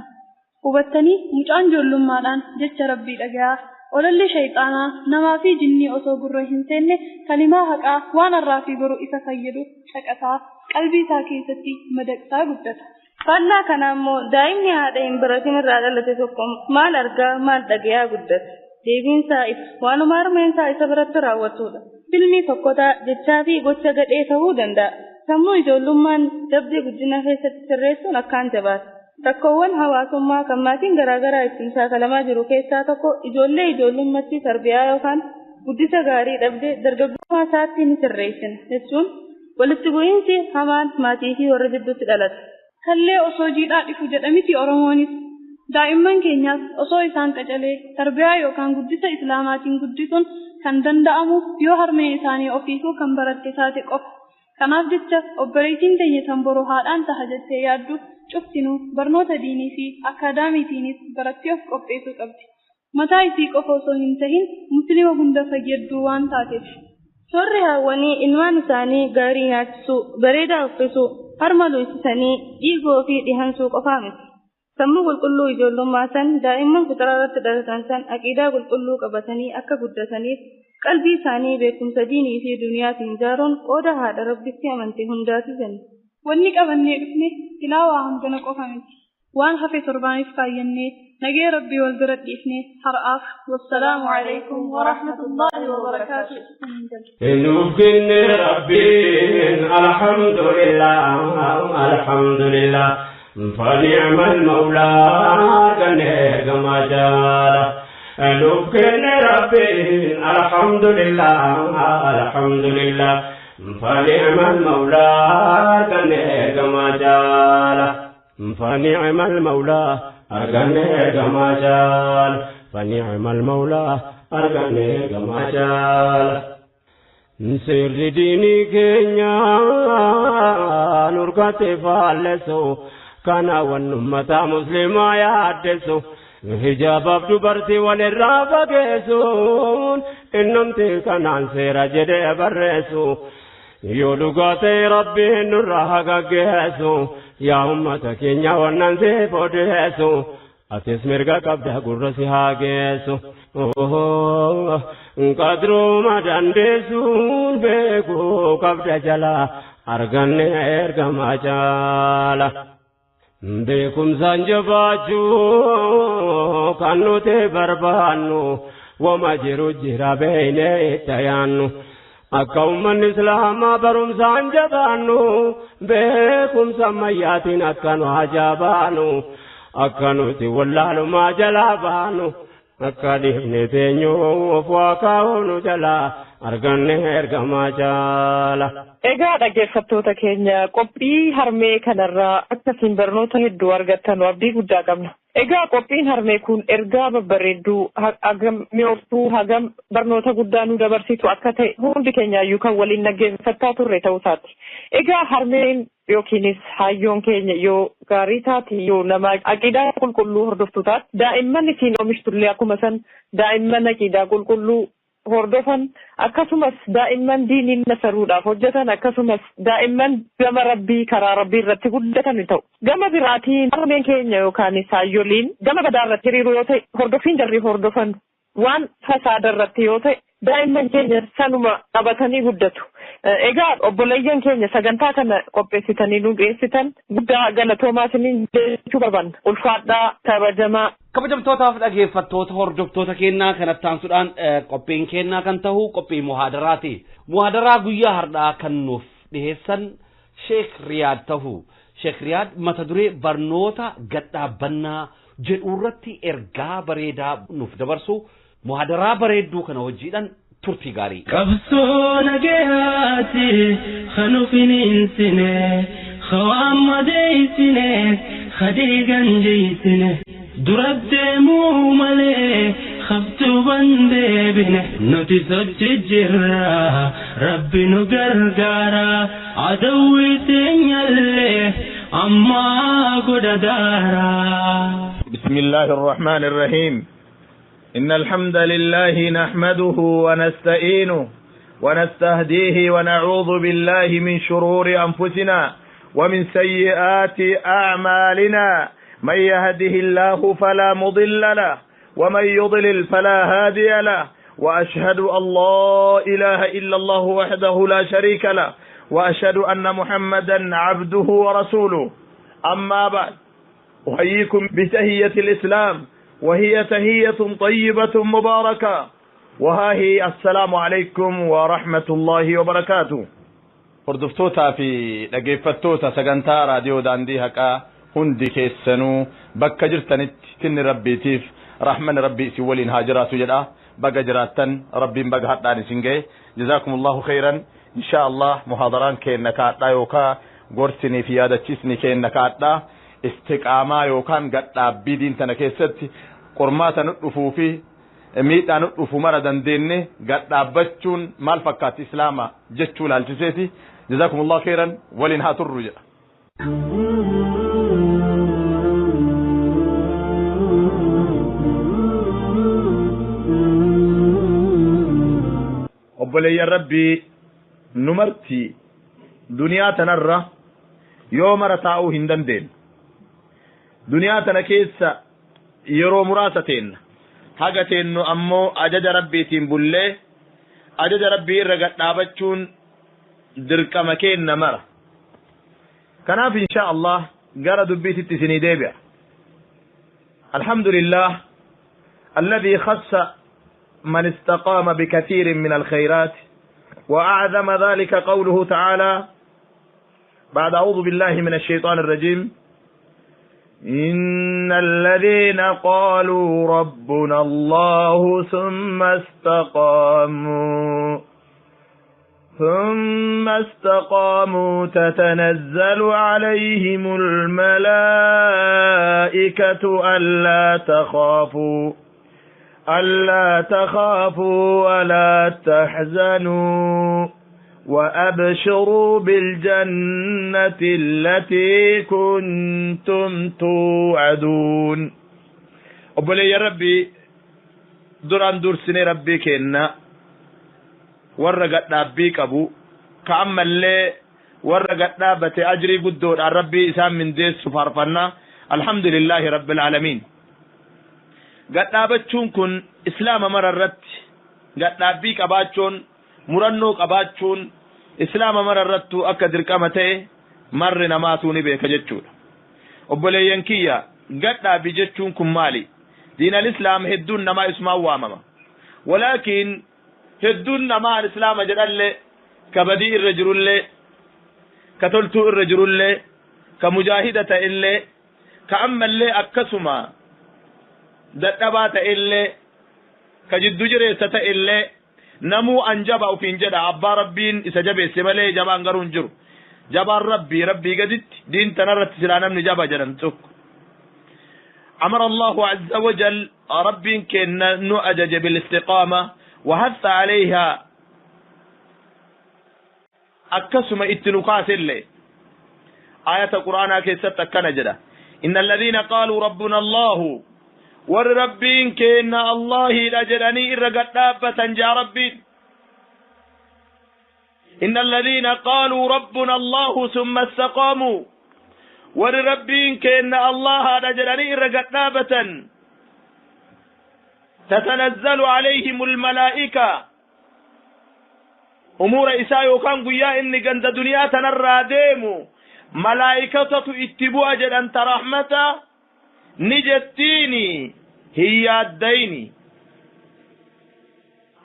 Hubattanii mucaan ijoollummaadhaan jecha rabbii dhagayaa olalli shayxaanaa namaa fi jinnii osoo gurra hin seenne kalimaa haqaa waan har'aa fi boru isa fayyadu caqasaa qalbii isaa keessatti madaqsaa guddata. Faallaa kana immoo daa'imni haadha hin baratin irraa dhalate tokko maal argaa maal dhagayaa guddata. Deebiin isaa ifa waanuma harmeen isaa isa biratti raawwatudha. Filmii fokkotaa jechaa fi gocha gadhee ta'uu danda'a. Sammuu ijoollummaan dabdee guddina keessatti sirreessuun akkaan jabaata. Rakkoowwan hawaasummaa kan maatiin garaagaraa ittiin shaakalamaa jiru keessaa tokko ijoollee ijoollummaatti tarbiyaa yookaan guddisa gaarii dhabdee dargaggummaa isaatti ni sirreessina jechuun walitti bu'iinsi hamaan maatii fi warra jidduutti dhalata. Kallee osoo jiidhaa dhifu jedhamiti Oromoonis daa'imman keenyaas osoo isaan qacalee tarbiyaa yookaan guddisa islaamaatiin guddisuun kan danda'amu yoo harmee isaanii ofiifuu kan baratte taate qofa. Kanaaf jecha obboleettiin teenya tan boru haadhaan taha jettee yaaddu cuftinuu barnoota diinii fi akaadaamiitiinis barattee of qopheessuu qabdi. Mataa isii qofa osoo hin tahin musliima hunda fayyaduu waan taateef. Soorri haawwanii ilmaan isaanii gaarii nyaachisuu, bareedaa uffisuu, harma luusisanii dhiigoo fi dhihansuu qofaa miti. Sammuu qulqulluu ijoollummaa san daa'imman fixraa irratti dhalatan san aqiidaa qulqulluu qabatanii akka guddataniif Qalbii isaanii beekumsa diinii fi duniyaatiin ijaaruun qooda haadha Rabbitti amante hundaati jenna. Wanni qabannee dhufne silaa waa hangana qofa miti. Waan hafe torbaaniif kaayyannee nagee Rabbii wal bira dhiifne har'aaf wassalaamu alaikum warahmatullaahi wabarakaatu. Nuuf kenne Rabbiin alhamdulillah alhamdulillah فنعم المولى كنعم جالا nuuf kenne Rabbiin alhamdulillah alhamdulillah فنعم المولى كنعم جالا فنعم المولى أرجني كما جال فنعم المولى أرجني كما جال سر ديني كينيا نوركاتي فالسو كان ونمتا مسلما يحدثو حجاب دبرتي وللرافة كيسون إنمتي كان سير جدي برسو يولوغاتي ربي نراها كيسو يا أمة كينيا وننسي فوديسو أتس مرغا قبدا قرسي هاجيسو قدرو ما دندسون بيكو قبدا جلا أرغن إرغما جالا beekumsaan jabaachuu kan nuti barbaannu wama jiru jira beeynee itti yaannu akka uummanni islaamaa barumsaan jabaannu beekumsa ammayyaatiin akka nu hajaabaanu akka nuti wallaalumaa jalaa baanu akka dhiifne teenyuuf waa kaa'uu nu jalaa arganne ergamaa jaala. Egaa dhaggeeffattoota keenya qophii harmee kanarraa akkasiin barnoota hedduu argattan abdii guddaa qabna. Egaa qophiin harmee kun ergaa babbareedduu hagam mi'ooftuu hagam barnoota guddaa nu dabarsitu akka ta'e hundi keenyaayyuu kan waliin dhaggeeffachaa turre ta'uu isaati. Egaa harmeen yookiinis hayyoon keenya yoo gaarii taate yoo nama aqiidaa qulqulluu hordoftu taate daa'imman isiin oomishtullee akkuma san daa'imman aqiidaa qulqulluu hordofan akkasumas daa'imman diiniin nasaruudhaaf hojjetan akkasumas daa'imman gama rabbii karaa rabbii irratti guddatan ni ta'u. Gama biraatiin harmeen keenya yookaan haayyoliin gama badaa irratti hiriiruu yoo ta'e hordoffiin jarri hordofan waan fasaada irratti yoo ta'e daa'imman keenya sanuma qabatanii guddatu. Egaa obboleeyyan keenya sagantaa kana qopheessitanii nu dhiyeessitan guddaa galatoomaa isiniin jechuu barbaanna. Ulfaadhaa kabajamaa. Kabajamtootaaf dhaggeeffattoota hordoftoota keenyaa kanatti aansuudhaan qophiin keenyaa kan ta'u qophii muhaadaraati. Muhaadaraa guyyaa har'aa kan nuuf dhiyeessan Sheek Riyaad ta'u. Sheek Riyaad mata duree barnoota gadhaabbannaa jedhu irratti ergaa bareedaa nuuf dabarsu muhaadaraa bareedduu kana hojiidhaan turtii gaarii. Qabsoo nagayaati kanuufin insine khawaa deessine khadiigan jeessine. Dura deemuu malee haftuu bandeebine nuti sochi jirra rabbi nu gargaara adawwi teenyallee ammaa godha daara. بسم الله الرحمن الرحيم إن الحمد لله نحمده ونستعينه ونستهديه ونعوذ بالله من شرور أنفسنا ومن سيئات أعمالنا من يهده الله فلا مضل له ومن يضلل فلا هادي له وأشهد أن لا إله إلا الله وحده لا شريك له وأشهد أن محمدا عبده ورسوله أما بعد أحييكم بتهية الإسلام وهي تهية طيبة مباركة وها هي السلام عليكم ورحمة الله وبركاته. Hordoftoota fi dhaggeeffattoota sagantaa raadiyoo daandii haqaa hundi keessanuu bakka jirtanitti tinni rabbiitiif rahman rabbii isin waliin haa jiraatu jedha. Baga jiraattan rabbiin baga hadhaan isin ga'e. Jazaakumullahu khairan. Insha Allah muhaadaraan keenna kaadhaa yookaan gorsinii fi yaadachiisni keenna kaadhaa istiqaamaa yookaan gadhaabbii diin tana keessatti qormaata nu dhufuu fi miidhaa nu dhufu mara dandeenye gadhaabbachuun maal fakkaatti islaama jechuu ilaalchiseeti. Jazaakumullahu khairan waliin haa turru jedha. Obboleeyyan rabbii nu marti duniyaa tanarra yoo mara taa'uu hin dandeenye. Duniyaa tana keessa yeroo muraasa teenna. Haga teennu ammoo ajaja rabbiitiin bullee Ajaja Rabbii irra gadhaabachuun dirqama keenna mara. Kanaaf insha Allah gara dubbiititti isinii deebi'a. Alhamdulillah alladhii khassa man istaqaama bikathiirin min alkhayraat وأعظم ذلك قوله تعالى بعد أعوذ بالله من الشيطان الرجيم إن الذين قالوا ربنا الله ثم استقاموا تتنزل عليهم الملائكة ألا تخافوا ولا تحزنوا وأبشروا بالجنة التي كنتم توعدون. أبولي يا ربي دران درسني ربي كنا ورقت ربي أبو كأما اللي ورقت ربتي أجري قدور ربي إسام من ديس سفارفنا الحمد لله رب العالمين. قد أبتشون كن إسلام مررت قد أبيك أباتشون murannoo qabaachuun islaama mara irrattuu akka dirqama ta'e marri namaatuu ni beeka jechuudha. Obboleeyyan kiyya gadhaabi jechuun kun maali? Diinal islaam hedduun namaa isumaan waamama. Walaakin hedduun namaa islaama jedhallee ka badii irra jirullee ka toltuu irra jirullee ka mujaahida ta'ellee ka ammallee akkasuma dadhabaa ta'ellee ka jiddu jireessa ta'ellee namuu an jaba ofiin jedha abbaa rabbiin isa jabeesse malee jabaan garuu hin jiru. Jabaan rabbii rabbii gaditti diin tanarratti silaa namni jaba jedhan tokko. أمر الله عز وجل ربين كن نؤجج بالاستقامة وحث عليها أكسم اتنقاس اللي آية القرآن كيست كنجدة إن الذين قالوا ربنا الله والربين كن الله لجلني إرقت دابة جاء ربين إن الذين قالوا ربنا الله ثم استقاموا والربين كن الله لجلني إرقت دابة تتنزل عليهم الملائكة أمور إساء وكان قيا إني قند دنيا تنرى ديمو ملائكة اتبوا جدا رحمة نجتيني هي الدين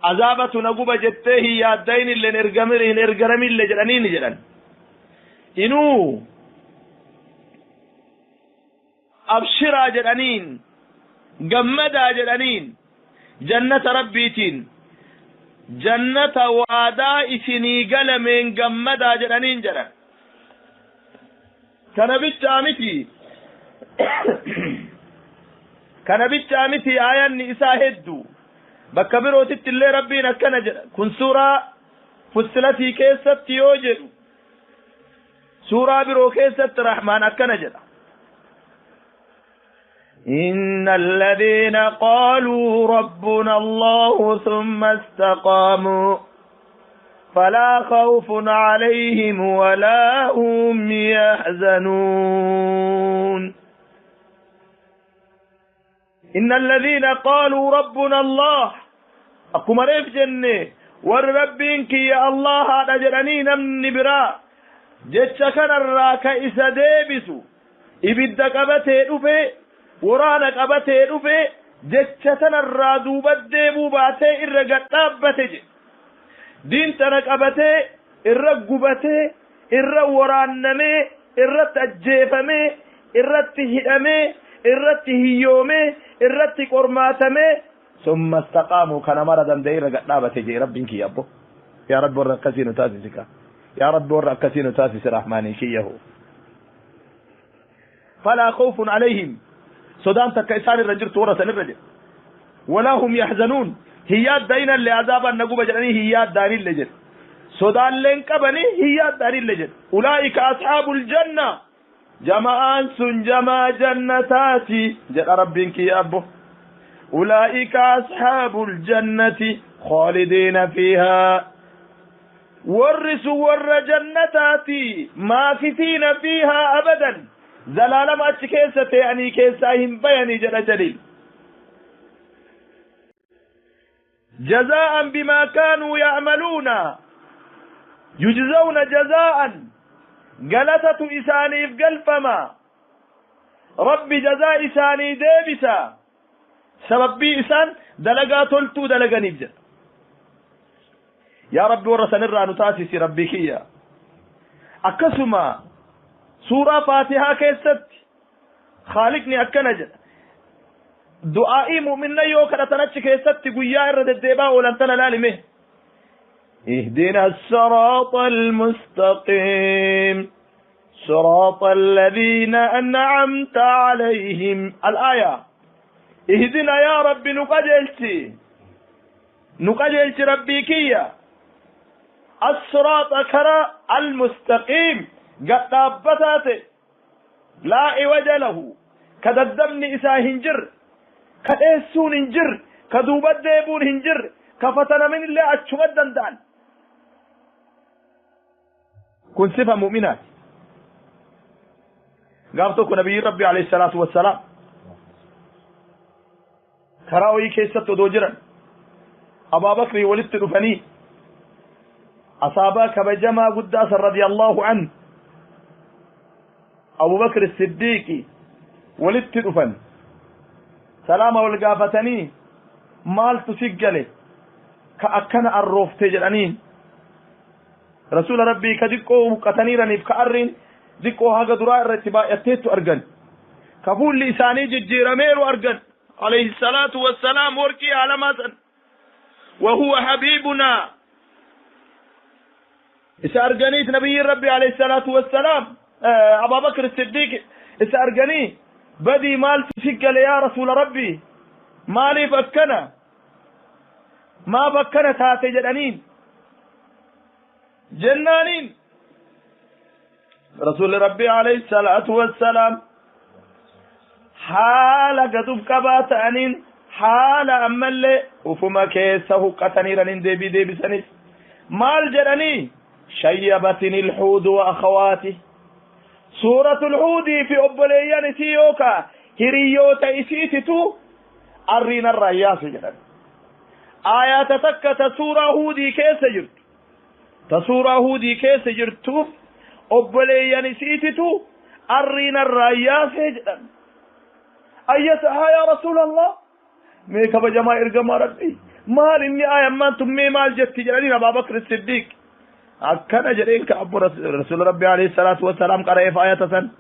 عذابة نقوب جته هي الدين اللي نرقمي اللي جلنين جلن إنو أبشرا جلنين قمدا جلنين جنة ربيتين جنة وعدا إسني قلمين قمدا جلنين جلن Kana bichaa miti aayanni isaa hedduu bakka birootitti illee rabbiin akkana jedha kun suuraa fussilatii keessatti yoo jedhu suuraa biroo keessatti rahmaan akkana jedha إن الذين قالوا ربنا الله ثم استقاموا فلا خوف عليهم ولا هم يحزنون إن الذين قالوا ربنا الله أقوم ريف جنة والربينك يا الله هذا جراني نمني برا جتشكن الراك إسا ديبسو إبدك أبتي رفي ورانك أبتي رفي جتشكن الرادو بديبو باتي إرقات أبتي دين تنك أبتي إرقبتي إرق ورانمي إرق أجيفمي إرق هدمي إرق هيومي إرق قرماتمي ثم استقاموا كان مرضا دائرة قد جي ربك يا أبو يا رب ورقسين تاسسك يا رب ورقسين تاسس رحمانك يهو فلا خوف عليهم صدام تكيسان الرجل تورث الرجل ولا هم يحزنون هي دين اللي عذاب النقوب جلني هي داري اللجل صدان لين كبني هي داري اللجل أولئك أصحاب الجنة جماعان سن جما جنتاتي جل ربك يا أبو أولئك أصحاب الجنة خالدين فيها ورثوا ور جنتاتي ماكثين فيها أبدا زلالم أتكيسة يعني كيساهم بياني جل جليل جزاء بما كانوا يعملون يجزون جزاء جلسة إساني في قلفما ربي جزاء إساني ديبسا سبب بي إسان دلقا تلتو دلقا نبجا يا ربي ورسن الرأن تاسسي ربي كيا أكسما سورة فاتحة كيست خالقني أكنج دعائي مؤمن يو كذا تنتش كيست قويا الرد الدبا ولن تنال مه اهدنا الصراط المستقيم صراط الذين أنعمت عليهم الآية اهدنا يا ربي نقجلتي نقجلت ربي كيا الصراط كرا المستقيم قد تابتاتي لا عوج له كددمني إسا هنجر كأسون هنجر كدوبت ديبون هنجر كفتنا من الله أتشمدن دان كن صفة مؤمنات قابتك نبي ربي عليه الصلاة والسلام كراوي كيست دوجرا أبا بكر ولدت دفني أصابك بجمع قداس رضي الله عنه أبو بكر الصديق ولدت دفن سلام والقافتني مال تسجله كأكن الروف تجرانين رسول ربي كدقو مقتنيرني بكأرين دقو هاga duraa irratti baay'atteettu argan kafuulli isaanii jijjiirameeru argan alayhi salaatu wassalaam warqii alamaa san wahuwa habiibunaa isa arganiit nabiyyiin rabbi alayhi salaatu wassalaam abaa bakr siddiiq isa arganii badii maaltu si gale yaa rasuula rabbii maaliif akkana maaf akkana taate jedhaniin jennaaniin رسول ربي عليه الصلاة والسلام حال قدف قبات أنين حال أمالي وفما كيسه قتني رنين ديبي ديبي سنس مال جراني شيبتني الحود وأخواته سورة الحود في أبليان سيوكا هريوتا إسيتتو أرين الرئياس جراني آيات تكة سورة هودي كيس جرت تسورة هودي كيس جرتو obboleeyyan isiititu arriin arraayyaasee jedhan ayyatahaa yaa rasuulallah mee kabajamaa ergamaa rabbii maal inni aayammaan tun mee maal jetti jedhaniin abaa bakr siddiiq akkana jedheen ka abbo rasuula rabbii alayhi salaatu wassalaam qara'eef ayata san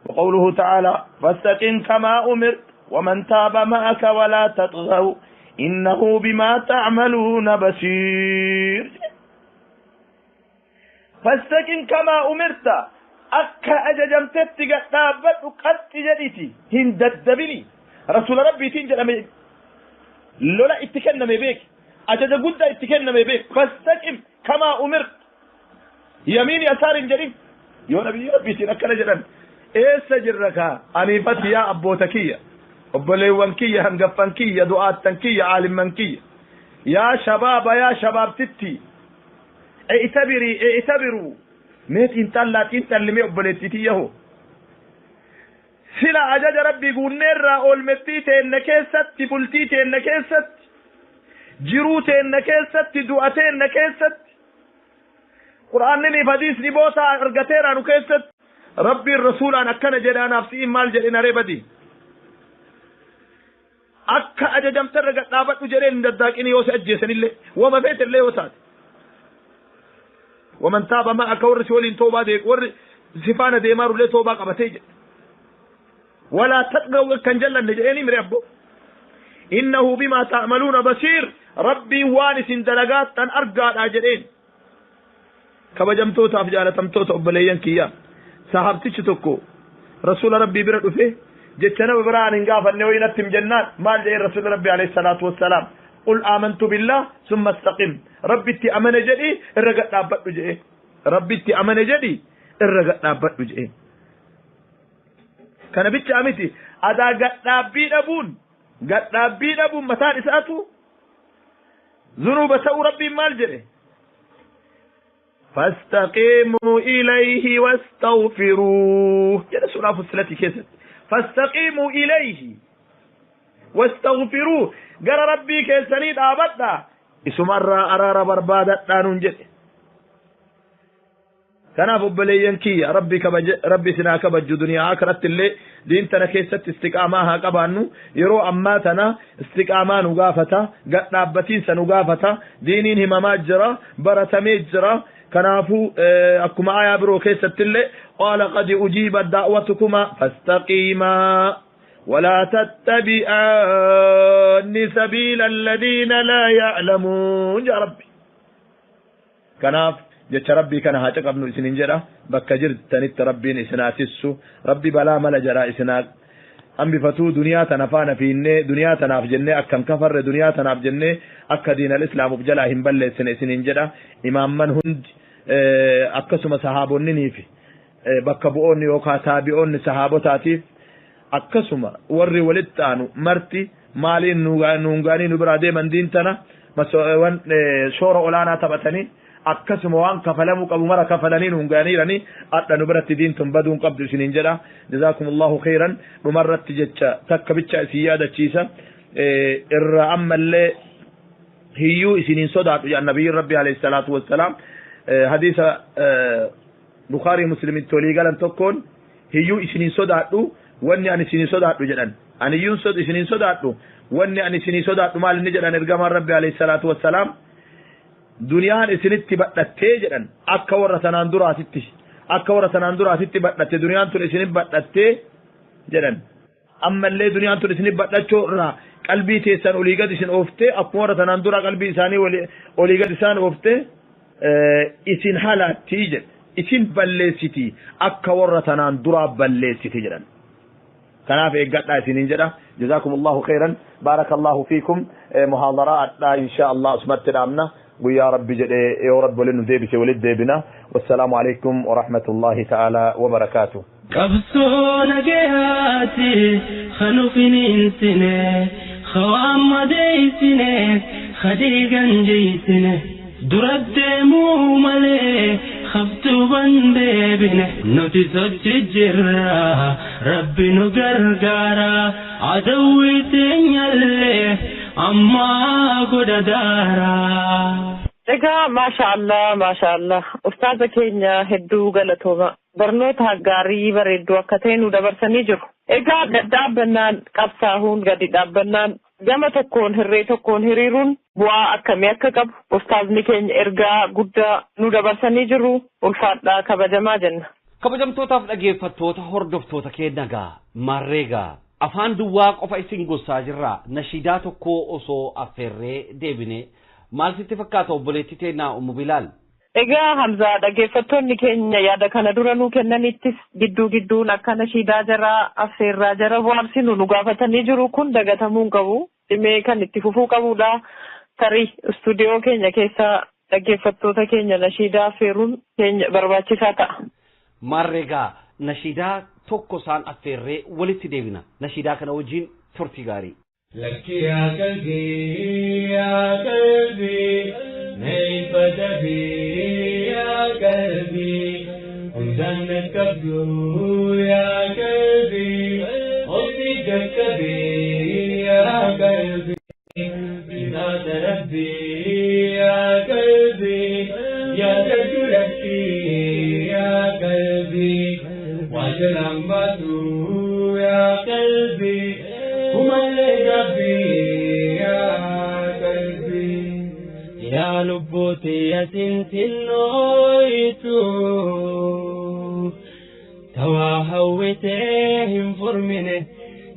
وقوله تعالى فاستقم كما أمرت ومن تاب معك ولا تطغوا إنه بما تعملون بصير فاستقم كما أمرت أكا أججمتت قطابت قد جديتي هند الدبني رسول ربي تنجل أمي لولا اتكلم بيك أجج قد اتكلم بيك فاستقم كما أمرت يمين يسار جريم يا نبي ربي تنكنا جرم إيه سجرك أنيفت يا أبوتكية أبوليوانكية هنقفنكية دعاتنكية عالمنكية يا شباب يا شباب تتي اعتبري اعتبروا ميت انتلا تنتل مي obboleettitiyyaho sila ajaja rabbii guunneerraa oolmettii teenna keessatti bultii teenna keessatti jiruu teenna keessatti du'a teenna keessatti qur'aanni fi hadiisni bootaa argateera nu keessatti rabbiin rasuulaan akkana jedhaanaaf si'iin maal jedhin aree badii akka ajajamtarra gadhaabadhu jedheen hin daddaaqini yoo si ajjeesanillee wama feetellee yoo taate ومن تاب معك ورث ولين توبة ديك ور سفانة ديمار ولي توبة قبتي ولا تطغوا كان جل النجاني مريبو إنه بما تعملون بصير ربي وانس دلقات أن أرقى أجرين كبجمتو تافجالة تمتو تأبليين كيا صاحبتش تكو رسول ربي برد فيه جتنا ببران انقاف النوين التم جنات ما جاء رسول ربي عليه الصلاة والسلام قل آمنت بالله ثم استقم ربي اتي أمن جدي الرقاء نابت جئ ربي اتي أمن جدي الرقاء نابت جئ كان بيتش أمتي أدا قد نابين أبون قد نابين أبون مثال إساتو ذنوب سو ربي مال جئ فاستقيموا إليه واستغفروه جل سورة فصلتي كيست فاستقيموا إليه Wastaghfiruu, gara rabbii keessanii dhaabadhaa, isumarraa araara barbaadadhaa nuun jedhe. Kanaaf obboleeyyan kiyya, rabbi kabaje, rabbi isinaa kabajju, duniyaa akiratti illee diin tana keessatti istiqaamaa haa qabaannu. Yeroo ammaa tana istiqaamaa nu gaafata, gad dhaabbatiinsa nu gaafata. Diiniin himamaa jira, baratamee jira. Kanaafuu akkuma aayaa biroo keessatti illee qaala qad ujiibat da'watukuma fastaqiimaa ولا تتبعان سبيل الذين لا يعلمون. يا ربي كناف jecha rabbii kana haa caqabnu isinin jedha. Bakka jirtanitti rabbiin isinaa tissu, rabbi balaa mala jedha isinaa hambifatuu. Duniyaa tana faana fiinnee, duniyaa tanaaf jennee akkam kafarre, duniyaa tanaaf jennee akka diinal islaamuuf jalaa hin balleessine isinin jedha. Imaamman hundi, akkasuma sahaabonninii fi bakka bu'oonni yookaan taabi'oonni sahaabotaatiif, akkasuma warri walitti aanu marti maaliin nuungaanii nu biraa deeman, diin tana shoora olaanaa taphatanii, akkasuma waan kafalamuu qabu mara kafalanii nuun gaaniiranii, adha nu biratti diin tun baduun qabdu isiniin jedha. Jazaakumullahu khayran. Dhumarratti jecha takka bicha isin yaadachiisa. Irra ammallee hiyyuu isiniin sodaadhu jedhan nabiyyiin rabbi alayhi salaatu wassalaam. Hadiisa Bukaarii Muslimitti walii galan tokkoon, hiyyuu isiniin sodaadhu wanni ani isinii sodaadhu jedhan, aniyyuun isiniin sodaadhu wanni ani isinii sodaadhu maal inni jedhan ergamaan rabbi alayhi salaatu wassalaam, duniyaan isinitti badhattee jedhan, akka warra tanaan duraatitti badhatte, duniyaan tun isinit badhattee jedhan, ammallee duniyaan tun isinit badhachuu irraa qalbii teessan olii gad isin ooftee, akkuma warra tanaan dura qalbii isaanii olii gad isaan ooftee isin halaattii jedhe, isin balleessiti, akka warra tanaan duraa balleessiti jedhan. Kanaaf eeggadhaa isiniin jedha. Jazaakumullahu khayran, baarakallahu fiikum. Muhaadaraa adhaa insha Allah asumatti dhaabna. Guyyaa rabbi jedhee yoo rabbi waliin nu deebise walitti deebina. Wassalaamu alaikum warahmatullahi ta'ala wabarakaatuh. Qabsoo nagayaati kanuufiniinsine, khawaan madeessine, khadiigan jeysine, dura deemuu malee haftuuban deebine. Nuti sochi jirra, rabbi nu gargaara, adawwi teenyallee ammaa godha daara. Egaa maasha Allah, maasha Allah, ustaaza keenya hedduu galatooma. Barnoota gaarii bareedduu akka ta'e nu dabarsanii jiru. Egaa gad dhaabbannaan qabsaahuun, gadi dhaabbannaan gama tokkoon hirree tokkoon hiriiruun bu'aa akkamii akka qabu ustaazni keenya ergaa guddaa nu dabarsanii jiru. Ulfaadhaa, kabajamaa jenna. Kabajamtootaaf dhaggeeffattoota hordoftoota keenya, maarreegaa afaan duwwaa qofa isin gossaa jirra. Nashiidaa tokko osoo affeerree deebine maal sitti fakkaata, obboleettii teenaa Ummu Bilaal? Egaa Hamzaa, dhaggeeffattoonni keenya yaada kana dura nuu kennanittis gidduu gidduun akka nashiidaa jara affeerraa jara bohaarsinu nu gaafatanii jiru. Kun dagatamuu hin qabu. Dhimee kan itti fufuu qabudha. Tarii istuudiyoo keenya keessa dhaggeeffattoota keenya nashiidaa affeeruun keenya barbaachisaa ta'a. Maarreegaa nashiidaa tokko isaan affeerree walitti deebina. Nashiidaa kana wajjin turtii gaarii. لك يا قلبي، يا قلبي، كيف تبي يا قلبي، عندنا كبدو يا قلبي، أصيدك بي يا قلبي، إذا تربي يا قلبي، يا تربي يا قلبي، وعجل يا قلبي، هما اللي يا قلبي، يا لبوتي يا سنتنويتو توا هوتهم فرمنه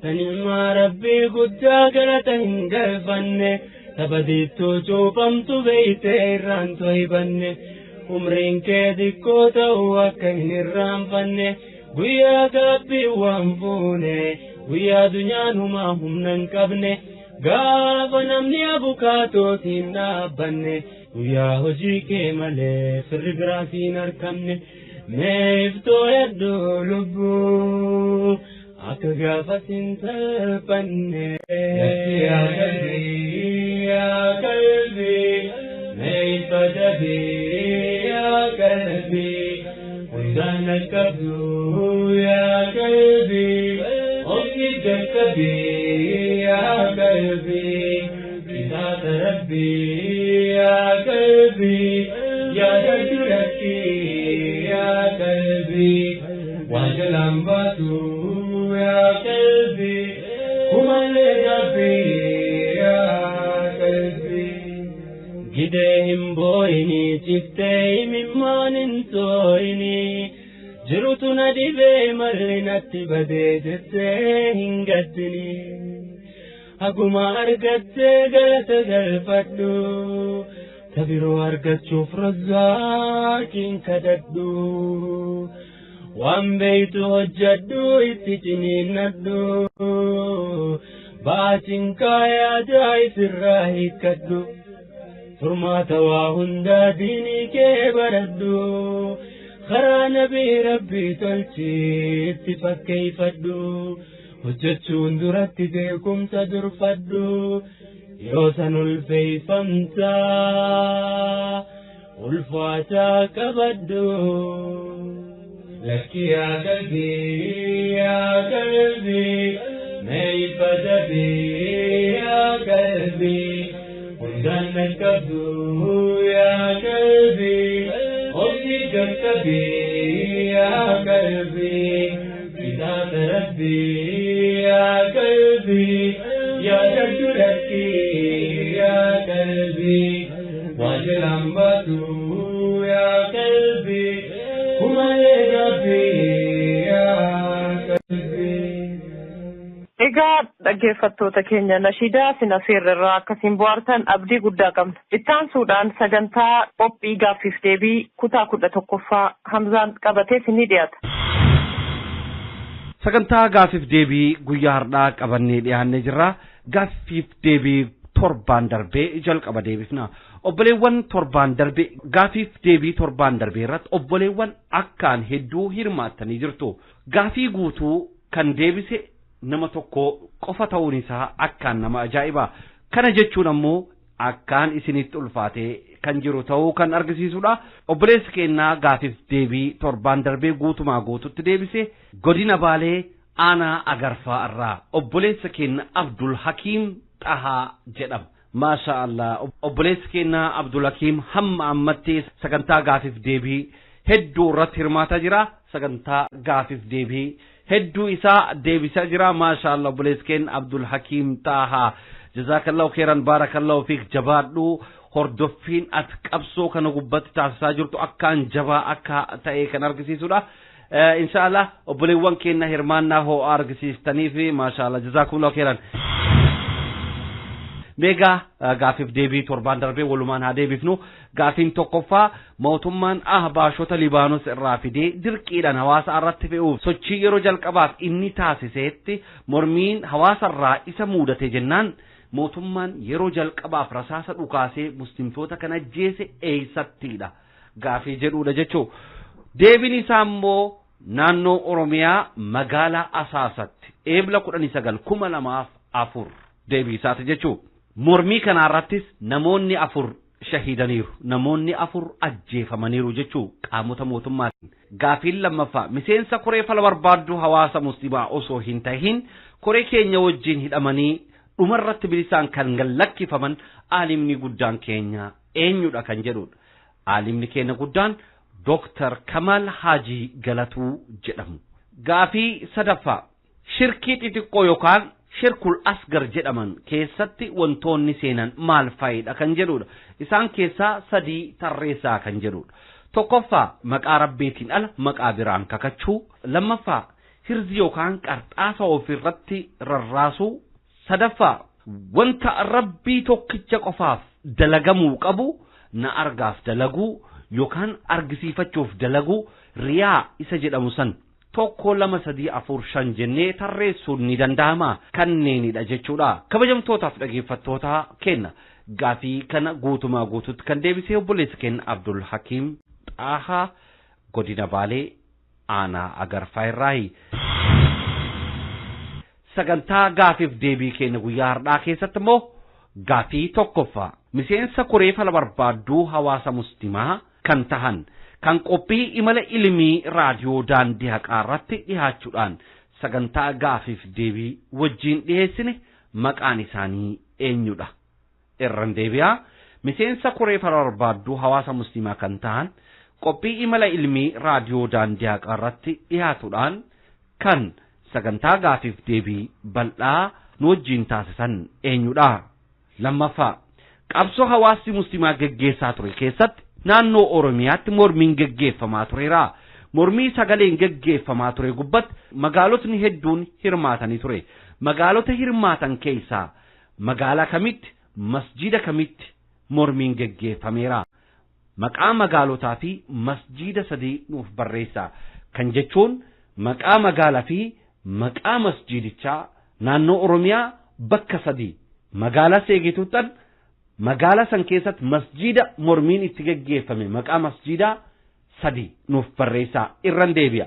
تنما ربي قد قلتهم قلفنه تبديتو شوفمت بيتي رانتو هبنه umriin kee xiqqoo ta'uu akka hin irraanfanne, guyyaa gaabbii waan fuune, guyyaa dunyaan humaa humna hin qabne, gaafa namni abukaatootiin dhaabbanne, guyyaa hojii kee malee firri biraatiin argamne, meeftoo hedduu lubbuu akka gaafas hin salphanne. Yaa qalbii, yaa qalbii, meeyfa dabii yaa qalbii, hundaan qabdu yaa qalbii, ofii dadhabii yaa قلبي إذا ربي يا قلبي يا دجرتي يا قلبي واجل أنباتو يا قلبي كما لقبي يا قلبي جدهم بويني جفتي مما ننسويني جرتنا دبي مرنت بدي جتين قدني Akkuma argattee galata galfadhu tabiroo argachuuf razzaaqiin kadhadhu waan beeytu hojjadhu itti ciniinnadhu baatiin kaayaa isirraa hiikkadhu furmaata waa hundaa diinii kee baradhu karaa nabii rabbii tolchi itti fakkeeffadhu. Hojjechuun duratti beekumsa durfadhu yoo san ulfeeffamta ulfaataa qabadhu. Lakki yaa qalbii yaa qalbii meeyfa dabii yaa qalbii hundaan naqqabdu yaa qalbii obsi qaqqabii yaa qalbii. إذا ربي يا قلبي يا دجرتي يا قلبي واجل أنباتو يا قلبي هما لربي يا قلبي. Egaa dhaggeeffattoota keenya nashiidaa sinafeerra irraa akkasiin bohaartan abdii guddaa qabna. Ittaansuudhaan sagantaa qophii gaaffiif deebii kutaa 11ffaa Hamzaan qabatee ni dhiyaata. Sagantaa gaaffiif deebii guyyaa har'aa qabannee dhiyaannee jirra. Gaaffiif deebii torbaan darbee jalqaba deebifna. Obboleewwan torbaan darbee gaaffiif deebii torbaan darbee irratti obboleewwan akkaan hedduu hirmaattanii jirtu. Gaaffii guutuu kan deebise nama tokko qofa ta'uun isaa akkaan nama ajaa'iba. Kana jechuun ammoo akkaan isinitti ulfaatee kan jiru ta'uu kan argisiisudha. Obboleessi keenyaa gaaffiif deebii torbaan darbee guutumaa guututti deebise godina Baalee aanaa Agarfaa irraa obboleessa keenya Abdul Hakiim Xahaa jedhama. Maasha Allah obboleessi keenya Abdul Hakiim hamma ammatti sagantaa gaaffiif deebii hedduu irratti hirmaataa jira. Sagantaa gaaffiif deebii hedduu isaa deebisaa jira. Maasha Allah obboleessi keenya Abdul Hakiim Xahaa. Jazakallahu khairan barakallahu fiik jabaadhu. Hordoffiin ati qabsoo kana gubbatti taasisaa jirtu akkaan jabaa akka ta'e kan argisiisudha. Inshaallah obboleewwan keenya hirmaannaa ho'aa argisiistanii fi maashaallah jazaakumullahu khairan. Meegaa gaaffiif deebii torbaan darbee walumaan haa deebifnu. Gaaffiin tokkoffaa mootummaan ahbaashota Libaanos irraa fidee dirqiidhaan hawaasa irratti fe'uuf sochii yeroo jalqabaaf inni taasisetti mormiin hawaasa irraa isa mudate jennaan mootummaan yeroo jalqabaaf rasaasa dhukaasee muslimtoota kan ajjeese eessattiidha gaaffii jedhuudha jechuu. Deebiin isaa immoo naannoo Oromiyaa magaalaa Asaasatti eebla 19,2004 deebii isaati jechuu. Mormii kanarrattis namoonni 4 shahiidaniiru, namoonni 4 ajjeefamaniiru jechuu qaamota mootummaatiin. Gaaffiin lammaffaa miseensa koree fala barbaadduu hawaasa muslimaa osoo hin tahin koree keenya wajjin hidhamanii dhumarratti bilisaan kan gallakkifaman aalimni guddaan keenya eenyudha kan jedhudha. Aalimni keenya guddaan Dooktar Kamal Haajii Galatuu jedhamu. Gaaffii sadaffaa shirkii xixiqqoo yookaan shirkul asgar jedhaman keessatti wantoonni seenan maal fa'idha kan jedhudha. Isaan keessaa 3 tarreessaa kan jedhudha. Tokkoffaa maqaa rabbiitiin ala maqaa biraan kakachuu. Lammaffaa hirzi yookaan qarxaasa ofirratti rarraasuu. Sadaffaa wanta rabbii tokkicha qofaaf dalagamuu qabu na argaaf dalaguu yookaan argisiifachuuf dalaguu riyaa isa jedhamu san 1 2 3 4 5 jennee tarreessuun ni danda'ama kanneenidha jechuudha. Kabajamtootaaf dhaggeeffattoota kenna gaaffii kana guutumaa guututti kan deebisee obboleessa keenya Abdul Hakiim Xahaa godina Baalee aanaa Agarfaa irraayi. Sagantaa gaaffiif deebii keenya guyyaa har'aa keessatti immoo gaaffii tokkoffaa miseensa koree fala barbaadduu hawaasa muslimaa kan tahan kan qophii imala ilmii raadiyoo daandii haqaa irratti dhihaachuudhaan sagantaa gaaffiif deebii wajjin dhiheessine maqaan isaanii eenyudha? Irran deebi'aa. Miseensa koree fararbaadduu hawaasa musliimaa kan ta'an qophii imala ilmii raadiyoo daandii haqaa irratti dhiyaatuudhaan kan sagantaa gaafiif deebii bal'aa nu wajjin taasisan eenyudha? Lammaffaa, qabsoo hawaasni musliimaa geggeessaa ture keessatti naannoo Oromiyaatti mormiin geggeeffamaa tureera. Mormii sagaleen geggeeffamaa ture gubbatti magaalotni hedduun hirmaatanii ture. Magaalota hirmaatan keessaa magaalaa kamitti, masjiida kamitti mormiin geggeeffameera? Maqaa magaalotaa fi masjiida sadii nuuf barreessaa. Kan jechuun maqaa magaalaa fi maqaa masjiidichaa naannoo Oromiyaa bakka sadii magaalaa Seegituuttan magaalaa san keessatti masjiida mormiin itti geggeeffame maqaa masjiidaa sadii nuuf barreessaa. Irran deebi'a.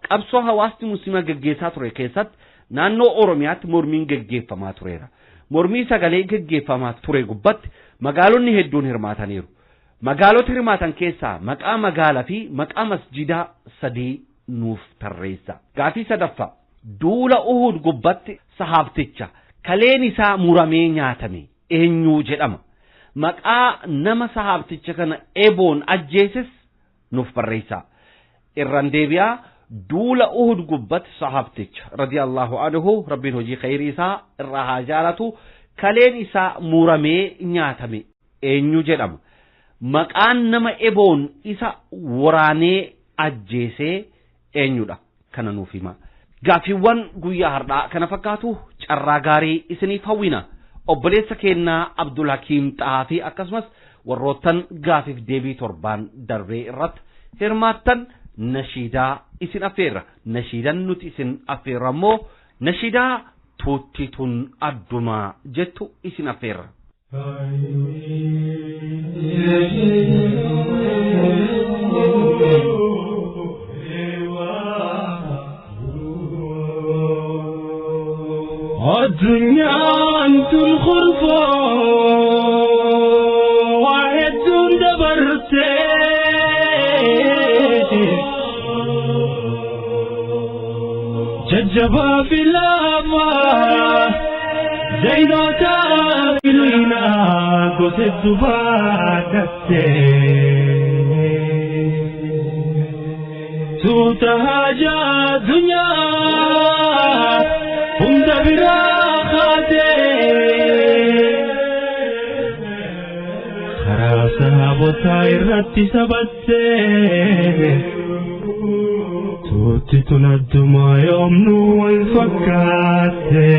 Qabsoo hawaasni musliimaa geggeessaa ture keessatti naannoo Oromiyaatti mormiin geggeeffamaa tureera. Mormii sagalee geggeeffamaa ture gubbatti magaalonni hedduun hirmaataniiru. Magaalota hirmaatan keessaa maqaa magaalaa fi maqaa masjiidaa sadii nuuf tarreessa. Gaafii sadaffaa, duula Uhud gubbatti sahaabticha kaleen isaa muramee nyaatame eenyuu jedhama? Maqaa nama sahaabticha kana eboon ajjeeses nuuf barreessaa. Irran deebi'aa. Duula Uhud gubbatti sahaabticha radiyallahu anhu, rabbiin hojii khayrii isaa irraa haa jaalatu, kaleen isaa muramee nyaatame eenyu jedhama? Maqaan nama eboon isa waraanee ajjeesee eenyudha? Kana nuuf hima. Gaaffiiwwan guyyaa har'aa kana fakkaatu. Carraa gaarii isiniif hawwina. Obboleessa keenyaa Abdul Hakiim Xaafii akkasumas warroottan gaafiif deebii torbaan darbee irratti hirmaattan nashiidaa isin affeerra. Nashiidan nuti isin affeerra immoo nashiidaa tuutti tun addumaa jettu isin affeerra. Addunyaan tun khurfoo waa hedduun dabartee, jajjabaa fi laamaa, zayinootaa fi luyinaa gosa hedduu baadhattee. Tuuta haajaa addunyaa hunda biraa kaatee, karaa sahaabotaa irratti sabattee, tuutti tun addumaa yoomnuu wal fakkaatte.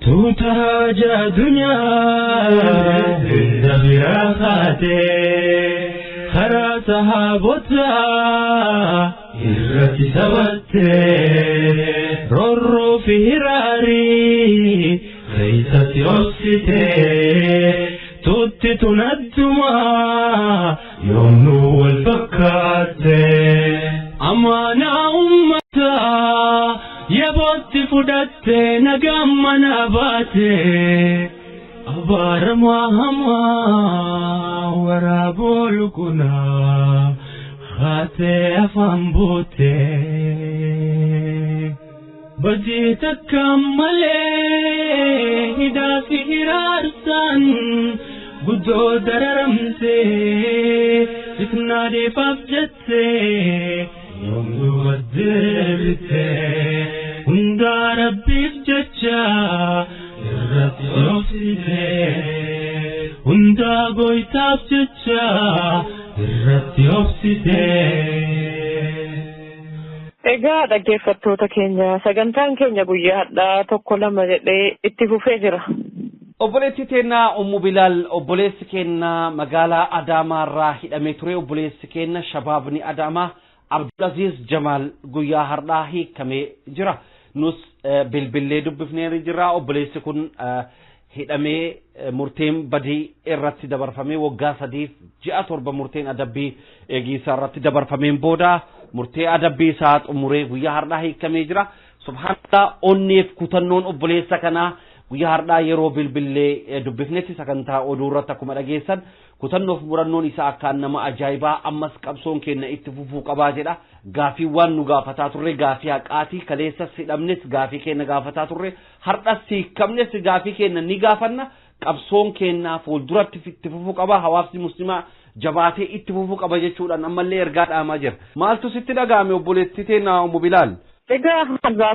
Tuuta haajaa addunyaa hunda biraa kaatee, karaa sahaabotaa irratti sabattee, roorroo fi hiraarii keessatti obsitee, tuutti tun addumaa yoomnuu wal fakkaatte. Amaanaa ummataa yabootti fudhattee nagaan mana baate, abaaramaa hamaa waraaboo lukunaa haatee afaan buutee. Badii takka malee hidhaa fi hiraarsaan guddoo dararamtee, fitnaa deefaaf jettee yoomuu deebitee, hundaa rabbiif jecha irratti obsitee, hundaa goytaaf jecha irratti obsitee. Egaa dhaggeeffattoota keenya, sagantaan keenya guyyaa har'aa tokko lama jedhee itti fufee jira. Obboleettii teennaa Ummu Bilaal, obboleessi keenya magaalaa Adaamaarraa hidhamee ture, obboleessi keenya shabaabni Adaamaa Abdulaziz Jamaal guyyaa har'aa hiikamee jira. Nus bilbillee dubbifnee jirra. Obboleessi kun hidhamee murteen badii irratti dabarfamee waggaa 3 fi ji'a 7 murteen adabbii eegisaa irratti dabarfameen booda murtee adabbii isaa xumuree guyyaa har'aa hiikamee jira. Subhaanallah, onneef kutannoon obboleessa kanaa Guyyaa har'aa yeroo bilbillee dubbifnetti sagantaa oduu irratti akkuma dhageessan kutannoof murannoon isaa akkaan nama ajaa'ibaa, ammas qabsoon keenya itti fufuu qabaa jedha. Gaafiiwwan nu gaafataa turre gaafii haqaatii, kaleessas hidhamnes gaafii keenya gaafataa turre, har'as hiikamnes gaafii keenya ni gaafanna. Qabsoon keenya fuulduratti itti fufuu qaba, hawaasni muslimaa jabaatee itti fufuu qaba jechuudhaan ammallee ergaa dhaamaa jira. Maaltu sitti dhaga'ame obboleettii teenaa Ummu Bilaal? Egaa Hamzaa,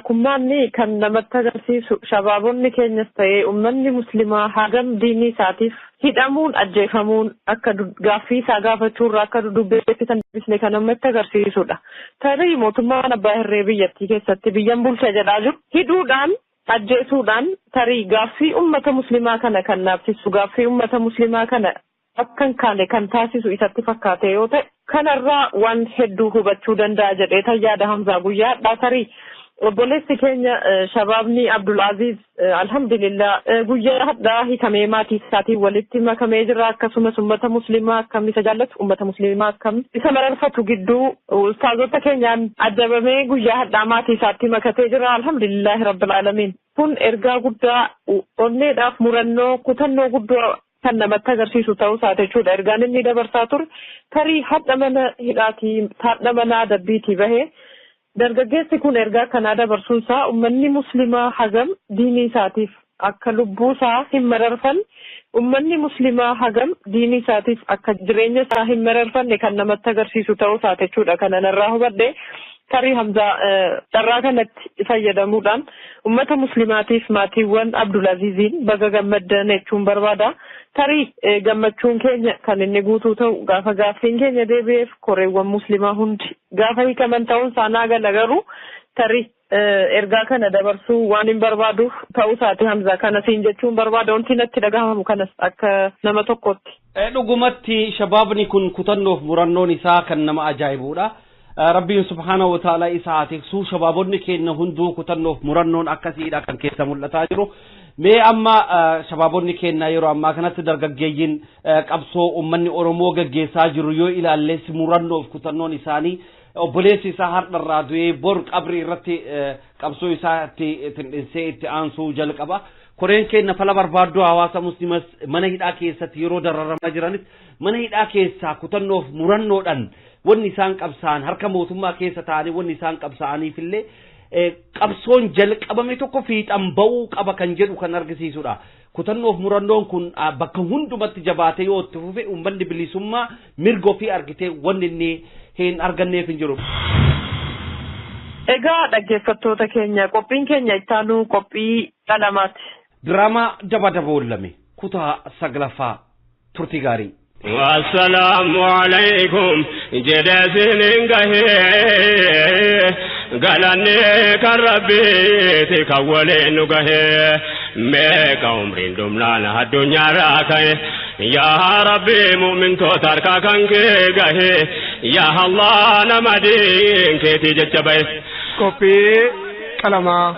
kan namatti agarsiisu shabaabonni keenyas ta'ee uummanni muslimaa hagam diinii isaatiif hidhamuun ajjeefamuun akka gaaffii isaa gaafachuurraa akka dudubbeetti kan dubbisne kan namatti agarsiisudha. Tarii mootummaan abbaa hirree biyyattii keessatti biyyan bulcha jedhaa jiru hidhuudhaan ajjeesuudhaan tarii gaaffii uummata muslimaa kana kan naafsisu, gaaffii uummata muslimaa kana akka hin kaane kan taasisu isatti fakkaate yoo ta'e, kanarraa waan hedduu hubachuu danda'a jedhee tayyaada Hamzaa. Guyyaadhaa tarii obboleessi keenya shabaabni Abdulaziz alhamdulillah guyyaa hadhaa hiikamee maatii isaatiin walitti makamee jira. Akkasumas uummata muslimaa akkam isa jaallatu, uummata muslimaa akkam isa mararfatu gidduu ustaazota keenyaan adabamee guyyaa hadhaa maatii isaatti makatee jira. Alhamdulillahi rabbil aalamiin. Kun ergaa guddaa onneedhaaf murannoo kutannoo guddaa kan namatti agarsiisu ta'uu isaati jechuudha. Ergaan inni dabarsaa ture tarii hadha mana hidhaatii, hadha mana adabbiitii bahee dargaggeessi kun ergaa kanaa dabarsuun isaa uummanni muslimaa hagam diinii isaatiif akka lubbuu isaa hin mararfanne, uummanni muslimaa hagam diinii isaatiif akka jireenya isaa hin mararfanne kan namatti agarsiisu ta'uu isaati jechuudha. Kana narraa hubadhe. Tarii Hamzaa, carraa kanatti fayyadamuudhaan uummata muslimaatiif maatiiwwan Abdulaziziin baga gammaddan jechuun barbaada. Tarii gammachuun keenya kan inni guutuu ta'u gaafa gaaffiin keenya deebi'eef koreewwan muslimaa hundi gaafa hiikaman ta'uun isaa naa gala, garuu tarii ergaa kana dabarsuu waan hin barbaaduuf ta'uu isaati Hamzaa, kana siin jechuun barbaada, wanti natti dhagahamu kanas akka nama tokkotti. Dhugumatti shabaabni kun kutannoof murannoon isaa kan nama ajaa'ibudha. Rabbiin subhaanahu wa ta'ala isa haa tiksu. Shabaabonni keenya hunduu kutannoof murannoon akkasiidha kan keessa mul'ataa jiru. Mee amma shabaabonni keenya yeroo ammaa kanatti dargaggeeyyiin qabsoo uummanni Oromoo gaggeessaa jiru yoo ilaalles murannoof kutannoon isaanii, obboleessi isaa har'arraa du'ee bor qabrii irratti qabsoo isaa itti tindhinsee itti aansuu jalqaba. Koreen keenya fala barbaadduu hawaasa muslimas mana hidhaa keessatti yeroo dararamaa jiranis mana hidhaa keessaa kutannoof murannoodhaan wanni isaan qabsa'an, harka mootummaa keessa ta'anii wanni isaan qabsa'aniif illee qabsoon jalqabame tokko fiixan ba'uu qaba kan jedhu kan argisiisudha. Kutannoof murannoon kun bakka hundumatti jabaatee yoo itti fufe uummanni bilisummaa mirga ofii argitee wanni inni hin arganneef hin jiru. Egaa dhaggeeffattoota keenya, qophiin keenya ittaanuu qophii qalamaati. Diraamaa Daba Daboollame kutaa 9ffaa, turtii gaarii. والسلام عليكم جدسين قهي قالني كربيتي كولين قهي ميك عمرين دمنا الدنيا راكي يا ربي مؤمن توتركا كنك قهي يا الله نمدين كيتي جتبي. Qophii qalamaa.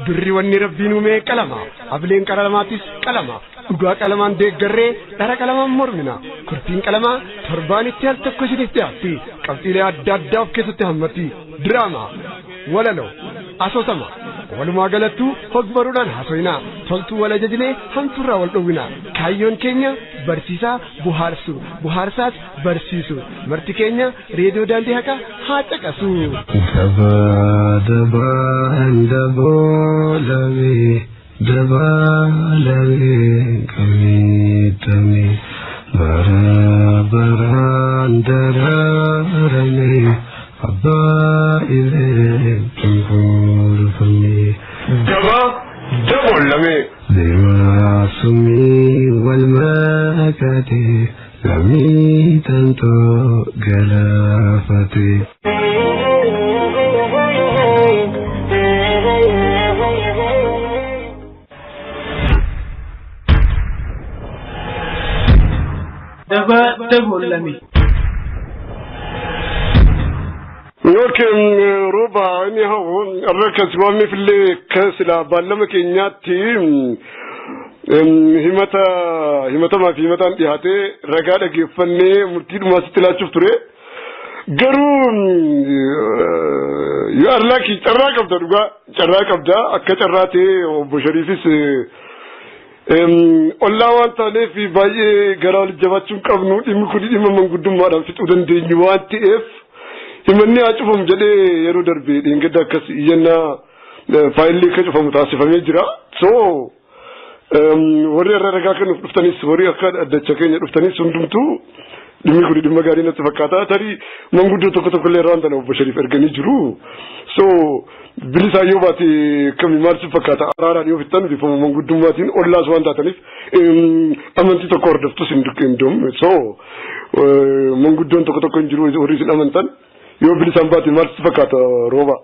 Birri wanni rabbiin uumee qalama, ableen qalamaatis qalama. Dhugaa qalamaan deeggarree dhara qalamaan mormina. Kurtiin qalamaa torbaanitti al tokko isiniif dhiyaatti. Qabxiilee adda addaa of keessatti hammatti. Diraamaa, walaloo, asoosama, walumaa galattuu hogbaruudhaan haasofina. Toltuu wal ajajnee hamtuurraa wal dhowwina. Kaayyoon keenya barsiisaa buhaarsu, buhaarsaas barsiisu. Marti keenya reediyoo daandii haqaa haa caqasu. Dabaa dabaan daboolame dabaalame kamiitame bara baraan daraarame abbaa illee kan. Dabaa daboolame. Deemaa sumii wal makate lamii tantoo galaafate. Daba daboollame. Yookiin rooba inni hawu irra kasbaamni fillee sila baallama keenyaatti himata himatamaa fi himataan dhiyaatee ragaa dhageeffannee murtii dhumaa sitti laachuuf ture. Garuu You are lucky, carraa qabda dhugaa, carraa qabda. Akka carraa ta'e obbo Shariifis ollaa waan taaneef baay'ee garaa walitti jabaachuu hin qabnu. Dhimmi kun dhimma manguddummaadhaan fixuu dandeenyu waan ta'eef himanni haa cufamu jedhee yeroo darbe dheengadda akkas iyyannaa faayilli akka cufamu taasifamee jira. So warri irra ragaa kennuuf dhuftanis, warri akka addacha keenya dhuftanis, hundumtuu dhimmi kun dhimma gaarii natti fakkaata. Tarii manguddoo tokko tokko illee irraan tana obbo Shariif erganii jiru. So bilisaa yoo baate kami maal si fakkaata? Araaraan yoo fixan bifa manguddummaatiin, ollaas waan taataniif, amantii tokko hordoftus hin duqqeen. So manguddoon tokko tokko hin jiru warri isin amantan, yoo bilisaan baate maal si fakkaata, Rooba?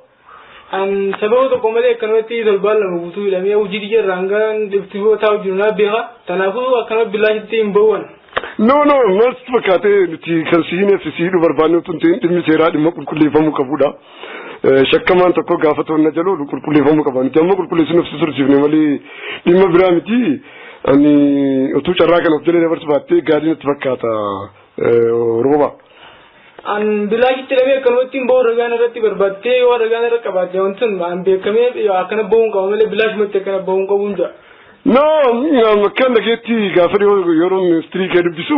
An sababa tokko malee akkanumatti torbaan 2 guutuu hidhamee hojii xiyya irraa hanga dhibti taa'u jiru naa beeka. Kanaafuu akkanuma bilaashitti hin bowwan. No, maal sitti fakkaate? Nuti kan si hineef si hidhuu barbaanne utuu hin ta'in, dhimmi seeraa dhimma qulqulleeffamuu qabudha. Shakkamaan tokko gaafa to'annaa jala oolu qulqulleeffamuu qaba. Nuti amma qulqulleessuuf si tursiifne malee dhimma biraa miti. Ani utuu carraa kana of jala dabarsu baattee gaarii natti fakkaata, Rooba. An bilaashitti hidhamee akkanumatti hin bahu. Ragaan irratti barbaaddee yoo ragaan irra qabaatte, wanti sun an beekamee akkana bahuun qaba malee bilaashumatti akkana bahuun qabuun jira. No, akkan dhageetti gaafa dhiyoo yeroo ministirii kee dubbisu,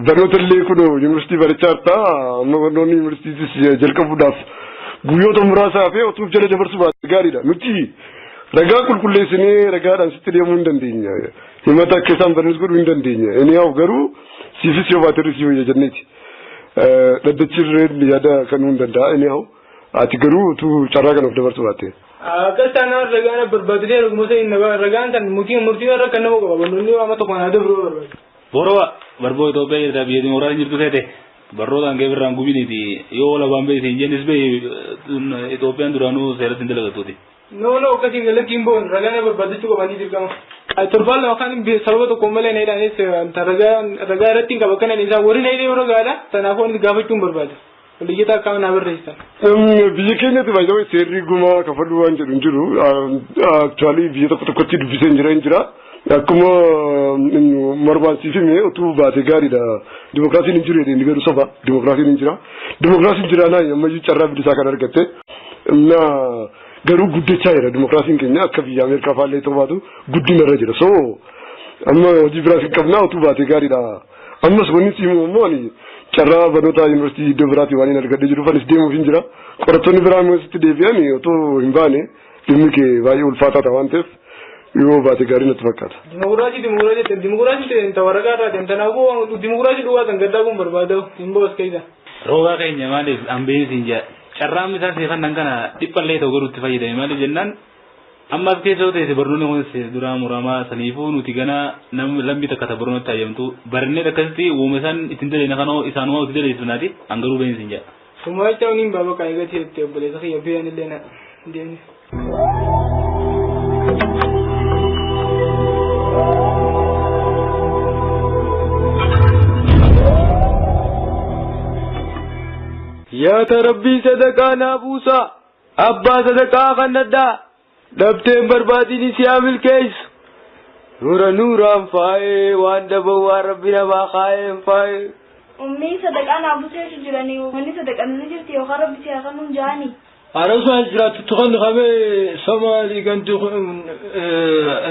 barnoota illee kun yuunivarsiitii barachaa jirta. Amma barnoonni yuunivarsiitiis jalqabuudhaaf guyyoota muraasa hafee, utuu jala dabarsu baate gaariidha. Nuti ragaa qulqulleessinee ragaadhaan sitti deemuu hin dandeenya. Himata akka isaan barreessu godhuu hin dandeenya. Inni yaa'u garuu siifis yoo baate irri wayya jenneeti. Dhaddachi irreen yaada kennuu hin danda'a. Inni yaa'u ati garuu utuu carraa kana of dabarsu baatte. Akkas taanaan ragaan barbaadee raguma isa ragaan san murtii irra kan nama qaba. Barnoonni amma tokko naa dabruu barbaada. Boroo barboo Itoophiyaa jirta, biyya dimokiraasiin jirtu seete barnoota hangee birraan gubiniiti yoo wala baan beeyse hin jennis bee Itoophiyaan duraanuu seeratti hin dalagattuuti. No, akkasiin galatti hin boon, ragaan barbaadachuu qabanii dirqama. Torbaan 2 kan sababa tokko malee na hidhanis ragaa irratti hin qaba kanan isaa warri na hidhee ragaadha. Kanaafuu ani gaafachuu hin barbaada. Waliyyata akka naa barreessan. Biyya keenyatti baay'ee seerri gumaa kafaluu waan jedhu hin jiru. Actually biyya tokko tokkotti dubbisee hin jira hin jira. Akkuma marmaan siif hime, utuu baate gaariidha. Dimokiraasiin hin jiru jedhee garuu soba. Dimokiraasiin hin jira. Dimokiraasiin jira naa ammayyuu carraa bilisaa kan argatte. Na garuu guddachaa jira dimokiraasiin keenya, akka biyya Ameerikaa fa'aallee ta'uu baatu guddina irra jira. So amma hojii biraas hin qabnaa, utuu baate gaariidha. Ammas wanni si himu immoo, ani carraa barnoota yuunivarsiitii iddoo biraatii waan hin argadhee jiruuf anis deemuuf hin jira. Qorattoonni biraa immoo sitti deebi'an otoo hin baane dhimmi kee baay'ee ulfaataa ta'a waan ta'eef yoo baate gaarii natti fakkaata. Dimokiraasii, dimokiraasii jettan, dimokiraasii ta'e ta waraqaa irraa ta'e, kanaafuu dimokiraasii dhugaa kan gaddaa kun barbaada hin boos keessa. Roobaa keenya, maaliif hambeen siin jedha, carraan isaan seeffannan kana dhiphallee ta'u garuu itti fayyadame. Maaliif jennaan, amma as keessa yoo ta'e barnoonni kun duraa muramaa, saniifuu nuti gana namni lambii takka ta barnoota hayyamtu barannee akkasitti uuma isaan ittiin daleena kana isaanuma itti daleessifnaati, hangaruu been siin jedha. Sumaa jecha niin baaba kan eegatti jettee obboleessa kiyya biyyan illee na deemne. Yaata Rabbii, sadaqaa naa buusaa. Abbaa sadaqaa kannadhaa. Dhabteen barbaadini si haa milkeessu. Nuura nuuraan faayee, waan dhaban waan Rabbi namaa kaayeen faayee. Ummii, sadaqaa naa buuseetu jiranii, wanni sadaqaan ni jirti yookaan Rabbi si haa kennuun jaanii. Arasaan jiraattu kan qabee Somaalii ganti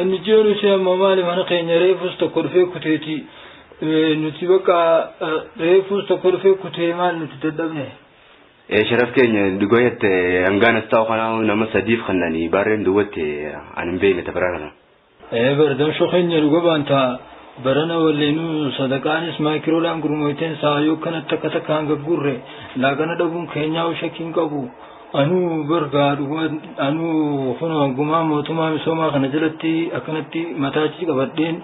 inni jiru si amma maali, mana keenya reefus tokko dhufee kuteeti. Nuti bakka reefus tokko dhufee kutee, maal nuti dadhabne. Sharaf keenya, dhugoo jette, hangaan as taa'u kanaa nama sadiif kannanii baarreen duwwatte ani hin beekne tabara kana. Bardamsho keenya, dhuga baanta barana walleenuu sadaqaanis maayikiroodhaan gurmooyteen saayoo kana takka takkaan gaggurre laaqana dhabuun keenyaa shakkiin qabu. Anuu bargaa dhuguma anuu kun hangumaa mootummaa misoomaa kana jalatti akkanatti mataachi qabadheen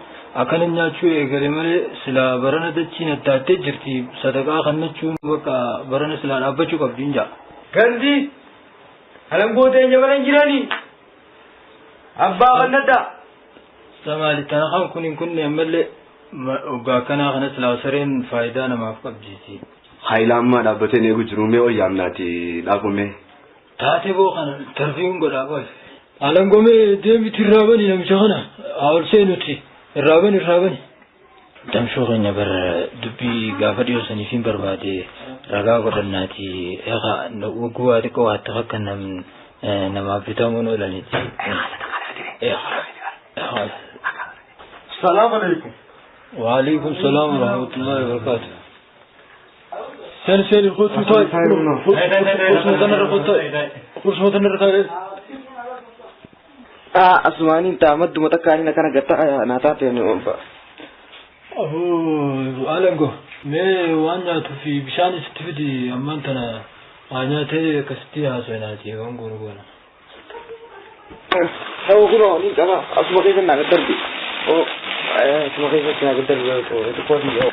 akkana nyaachuu eegale malee, silaa barana dachiin addaattee jirti, sadaqaa kannachuun bakka barana silaa dhaabbachuu qabdi hin jaa. Gandi alangoota eenyu bara hin jiranii abbaa kannadhaa. Samaali tana kan kun hin kunne ammallee waggaa akkanaa kana silaa sareen faayidaa namaaf qabdiiti. Haayilaa ammaa dhaabbatee eegu jiru, mee ol yaamnaati dhaabame. Taatee boo kana tarfiin godhaa qoy. Alangomee deemiti, irraa bani namicha kana haa ol seenuti, irraa bani, irraa bani. Damshoo keenya bar dubbii gaafa dhiyoo saniif hin barbaade ragaa godhannaati. Egaa guwaa xiqqoo waatti akka namaaf bitamuun oolaniiti. Salaam alaikum. وعليكم السلام ورحمة الله وبركاته. سن سن خذ خذ خذ خذ Asmaaniin taamadduma takka ani kana gatta naa taateen. Alango mee waan nyaatuu fi bishaan isitti fidi ammaan tana waa nyaatee akkasitti haasofnaati waan goonu goona. Ta'uu kunoo ni qaba asuma keessa naa gaddarbi. Asuma keessatti naa gaddarbi xiqqoo.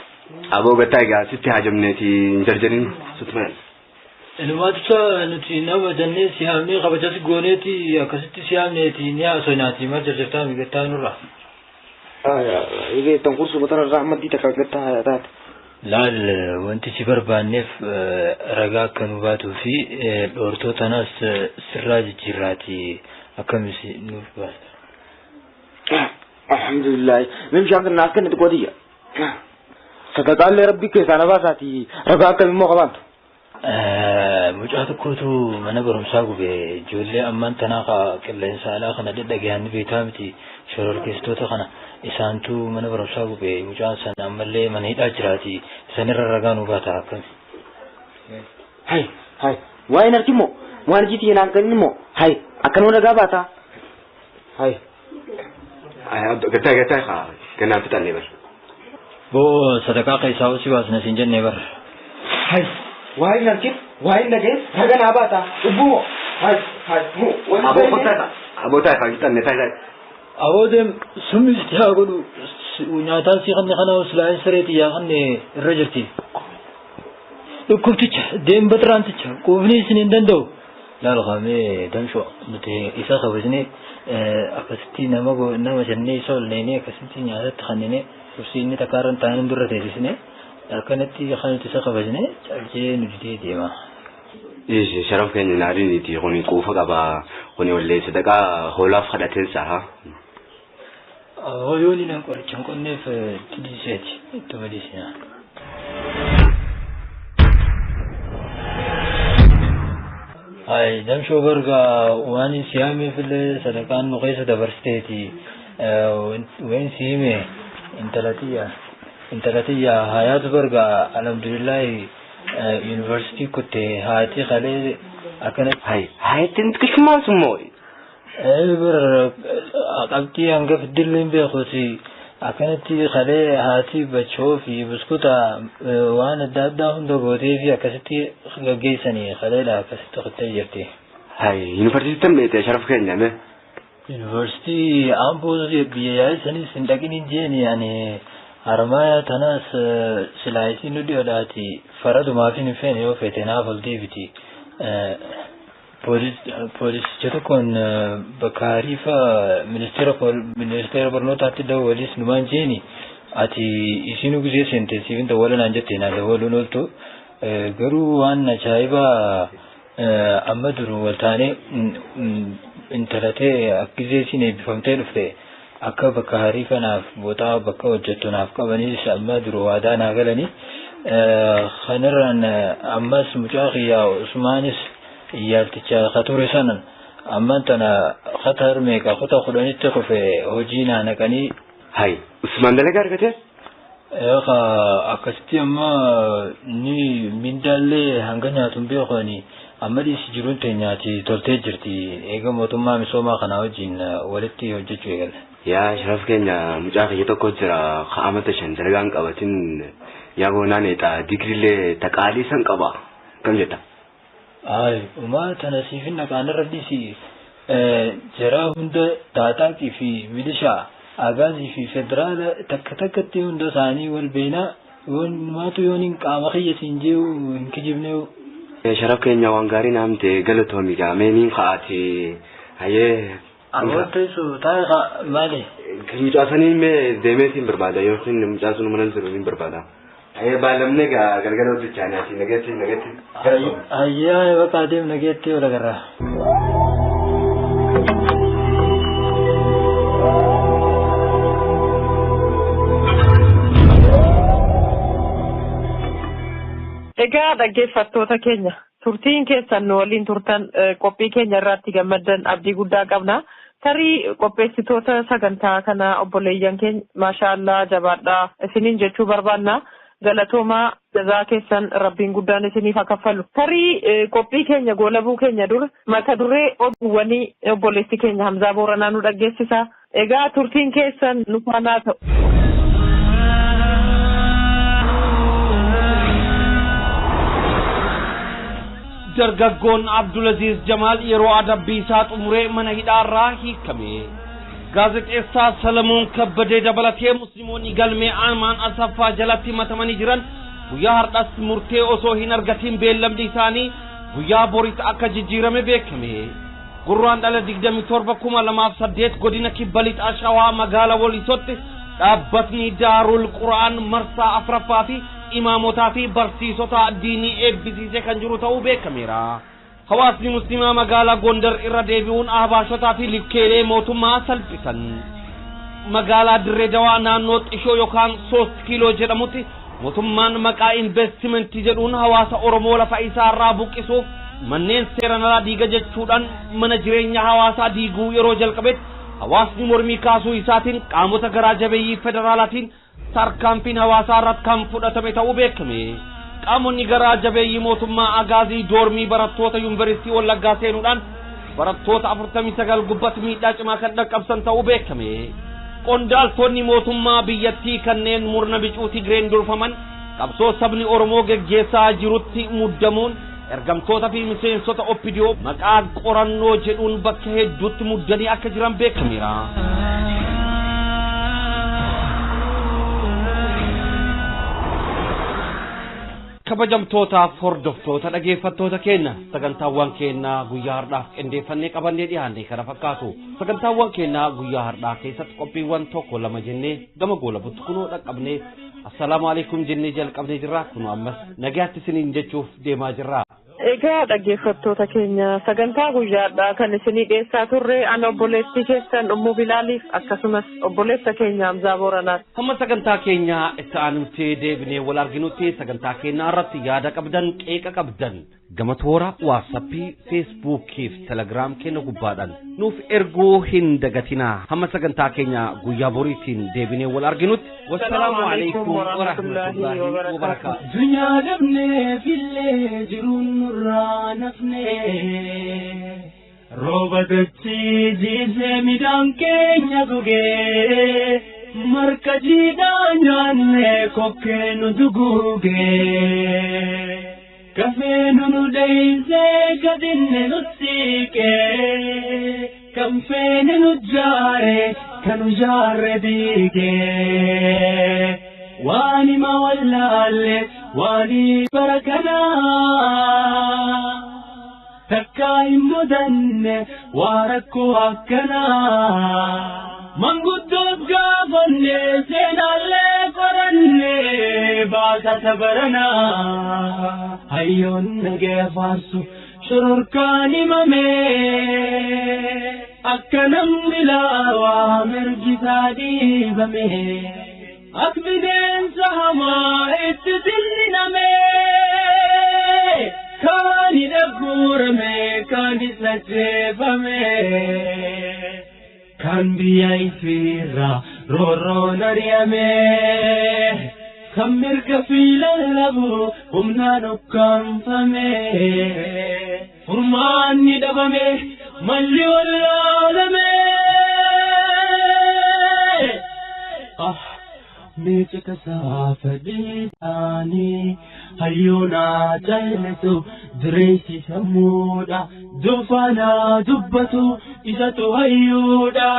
Aboo gattaa egaa sitti haajamneeti hin jarjarin sutuma. Ilmaatisa nuti nama jennee si haamnee kabajas gooneeti akkasitti si haamneeti ni haasofnaati maal jarjartaa mi gattaa nurra. Egaa tan kursuma tanarraa ammaddii takka gattaa taate. Laal wanti si barbaanneef ragaa akka nu baatuu fi dhoortoo tanaas sirraa jijjiirraati akkamis nuuf baasta. Alhamdulillah. Mee bishaan kana naaf kenna xiqqoo tiyya. Sadaqaallee rabbi keessaa na baasaati ragaa akkamii immoo qabaantu. Mucaa tokkotu mana barumsaa gube ijoollee ammaan tanaa qilleensa alaa kana dhadhagayaan beekaa miti shororkeessitoota kana isaantu mana barumsaa gube mucaan sana ammallee mana hidhaa jiraati isanirra ragaa nu baata akkami. Hai hai waa'een argi immoo waan jitii naan kennin immoo hai akkanuma ragaa baata. Hai. Gattaa gattaa ganaa fixannee bar. Boo sadaqaa keessaa si baasna siin jennee bar. Hai. Waa'een argin waa'een dhageen ragaa naa baata dhubbumoo hai hai. Aboo kottaa aboo taa'e fixannee taa'e. Aboo deem summi sitti haa godhu nyaataan si kanne kana silaayeen sireeti yaa kanne irra jirti. Dhukkubticha deem baxiraanticha quufni isin hin danda'u. Laal qaamee damshoo nuti isa kabajnee akkasitti nama jennee isa olneenee akkasitti nyaatatti kanneenee kursi inni takkaarran taa'anii dura teessisnee akkanatti kan nuti isa kabajnee calqee nu didee deema. Sharaf keenya naariiniiti kuni quufa qaba kuni wallee sadaqaa hoolaaf kadhateen sa'a. Hoyoon inni qoricha hin qonneef dhiiseeti ittuma dhiisina. Ay damshoo barga waan si haameefillee sadaqaan nu keessa dabarsiteeti. Waan si hime intalatiyya hayaatu barga alhamdulillahi yuunivarsiitii kutte haati qalee akkana. Hay hayattiin xiqqishumaan sun moo? Bar qabxii hanga fiddillee hin beekuti akkanatti qalee haati bachoo fi buskuta waan adda addaa hunda gootee fi akkasitti gaggeessanii qaleedha akkasitti qottee jirti. Hay yuunivarsiitii tam dheete sharaf keenya mee? Yuunivarsiitii Amboo biyya yaa'ii sanis hin dhaqin hin jeeni ani harmaaya tanaas silaa isiin nu dhiyoodhaati faradumaaf hin feene yoo feete naaf ol deebiti. Poolisicha tokkoon bakka hariifa ministeera barnootaatti dawwalis numaan jeeni ati isiinu gizee seente siifin dawwala naan jette naa dawwaluun ooltu garuu waan ajaa'ibaa amma duru wal taanee intalatee akka gizee isiin eebbifamtee dhufte akka bakka hariifa naaf bootaa bakka hojjettu naaf qabanis amma duru waadaa naa galanii kanarraan ammas mucaa kiyyaa Usmaanis iyyaalticha kature sanan amman tana qatar meeqa kuta kudhanitti kufe hojii naa naqanii. Hay Usmaan dalagaa argate? Eeqa akkasitti amma ni mindaallee hanga nyaatuun beekani amma dhiisi jiruun teenyaati toltee jirti eega mootummaa misoomaa kanaa wajjin walitti hojjechuu eegale. Yaa sharaf keenya mucaa kiyya tokko jira ka'amata shan dalagaan qabatin yaa boonaan eexa digriillee taqaalii san qaba kam jetta? Ay, uma tana siifin naqaanarra dhiisi jaraa hunda taataaqii fi milishaa agaazii fi federaala takka takkatti hunda isaanii wal beenaa yoon maatu yoon hin qaama kiyya siin jeewu hin kijibne. Sharaf keenya waan gaarii naamte galatoomi gaamee niin ka'aati hayyee. Aboo teessu taa'e maali? Mucaa sanii mee deemee siin barbaada yookiin mucaa sun mana jiru niin barbaada. Hayyee baalamne gaa galgala hojjechaa nyaati nageetti nageetti. Hayyee bakka adeem nageetti wal agarra. Egaa dhaggeeffattoota keenya turtiin keessan nu waliin turtan qophii keenya irratti gammaddan abdii guddaa qabna. Tarii qopheessitoota sagantaa kana obboleeyyan keenya maashaallah jabaadhaa isiniin jechuu barbaanna. Galatoomaa jazaa keessan rabbiin guddaan isiniif haa kaffalu. Tarii qophii keenya goolabuu keenya dura mata duree oduuwwanii obboleessi keenya Hamzaa Booranaa nu dhaggeessisa. Egaa turtiin keessan nu faanaa ta'u. Dargaggoon Abdulaziz Jamaal yeroo adabbii isaa xumuree mana hidhaarraa hiikame. Gaazexeessaa Salamuun Kabbadee dabalatee musliimoonni galmee Amaan Asaffaa jalatti himatamanii jiran guyyaa har'as murtee osoo hin argatin beellamni isaanii guyyaa boriitti akka jijjiirame beekame. Gurraan dhala 27 2008 godina Kibba Lixaa Shawaa magaalaa Walisotti dhaabbatni Daarul Qura'aan marsaa afraffaa fi imaamotaa fi barsiisota diinii eebbisiisee kan jiru ta'uu beekameera. Hawaasni musliimaa magaalaa Gondar irra deebi'uun ahbaashotaa fi likkeelee mootummaa salphisan. Magaalaa Dirree Dawaa naannoo Xishoo yookaan 3 kiiloo jedhamutti mootummaan maqaa investimentii jedhuun hawaasa Oromoo lafa isaarraa buqqisuuf manneen seeraan alaa diiga jechuudhaan mana jireenya hawaasaa diiguu yeroo jalqabetti hawaasni mormii kaasuu isaatiin qaamota garaa jabeeyyii federaalaatiin tarkaanfiin hawaasaa irratti kan fudhatame ta'uu beekame. Qaamonni garaa jabeeyyii mootummaa Agaazii doormii barattoota yuunivarsiitii Wallaggaa seenuudhaan barattoota 49 gubbatti miidhaa cimaa kan dhaqqabsan ta'uu beekame. Qondaaltonni mootummaa biyyattii kanneen murna bicuu Tigreen durfaman qabsoo sabni Oromoo geggeessaa jirutti muddamuun ergamtoota fi miseensota OPDO maqaa qorannoo jedhuun bakka hedduutti muddanii akka jiran beekameera. Kabajamtootaaf hordoftoota dhaggeeffattoota keenya sagantaawwan keenya guyyaa har'aaf qindeeffannee qabannee dhiyaanne kana fakkaatu. Sagantaawwan keenya guyyaa har'aa keessatti qophiiwwan 1 2 jennee gama goolabutti kunoo dhaqqabnee assalaamu alaikum jennee jalqabnee jirra. Kunoo ammas nagaatti isiniin jechuuf deemaa jirra. Egaa dhaggeeffattoota keenya sagantaa guyyaadhaa kan isinii dhiyeessaa turre ana obboleettii keessan Ummuu Bilaaliif akkasumas obboleessa keenya Hamzaa Booranaati. Hamma sagantaa keenya itti aanutti deebinee wal arginutti sagantaa keenya irratti yaada qabdan qeeqa qabdan gama toora waatsaappii feesbuukii fi telegiraam keenya gubbaadhaan nuuf erguu hin dagatinaa. Hamma sagantaa keenya guyyaa boriitiin deebinee wal arginutti wassalaamu alaikum warahmatullaahi wabarakaatu. Dunyaa dhabnee fillee jiruun nurraa nafnee rooba dachee jiisee midhaan keenya gogee marga jiidhaa nyaannee kokkee nu duguugee kafee nu nu dheeysee gadinne nu siiqee kan feene nu jaare kan nu jaarre diigee. Waani ma wallaalle waani barakanaa takkaa hin mudanne waa rakkoo akkanaa. Manguddoos gaafanne seenaallee qoranne baasata baranaa. Hayyoon nagee faarsu shororkaan himame akka namni laawaa mirgisaa dhiibame. Ak bineensa hamaa itti dilliname kaani dhagguurame kaanis ajjeefame kan biyya ifiirra roorroon ari'ame kan mirga fiilallabu humnaan ukkaanfame furmaanni dhabame malli wallaalame. Meeqa saafadhiidhaanii hayyoonaa jaalatu jireessi sammuudha dufaanaa dubbatu isatu hayyuudha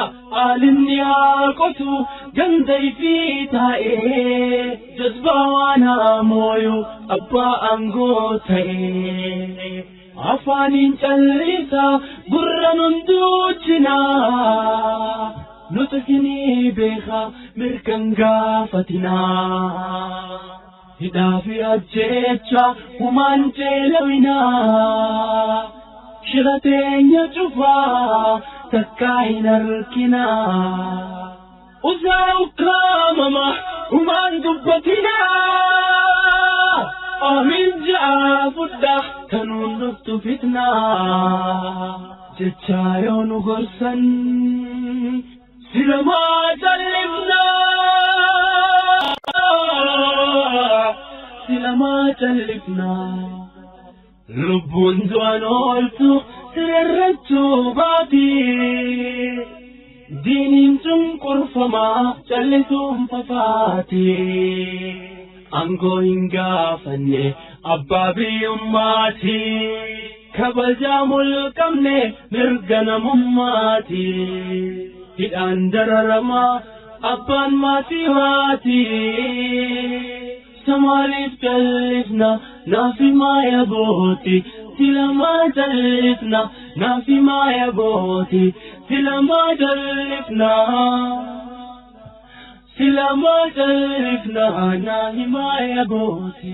aalimni haa qotu ganda ifii taa'ee jazbaa waan mooyu abbaa aangoo ta'ee afaaniin callisaa gurra nun duuchinaa. Nuti isinii beekaa mirgan gaafatinaa. Hidhaa fi ajjeecha humaan ceelawinaa. Shira teenya cufaa takkaa hin arginaa. Usaa ukkaamama humaan dubbatinaa. Amin ja'a fudhaa kanuun dhuftu fitnaa jechaa yoo nu gorsan silamaa callifnaa silamaa callifnaa lubbuun du'an ooltu sirarrachuu baati diiniin cunqurfamaa callisuun fafaati. Aangoo hin gaafanne abbaa biyyummaati kabajaa mulqamne mirga namummaati hidhaan dararamaa abbaan maatii maati samaaliif callifna naafi maaya booti silamaa callifna naafi maaya booti silamaa callifna. Silama callifna naahi maaya booti.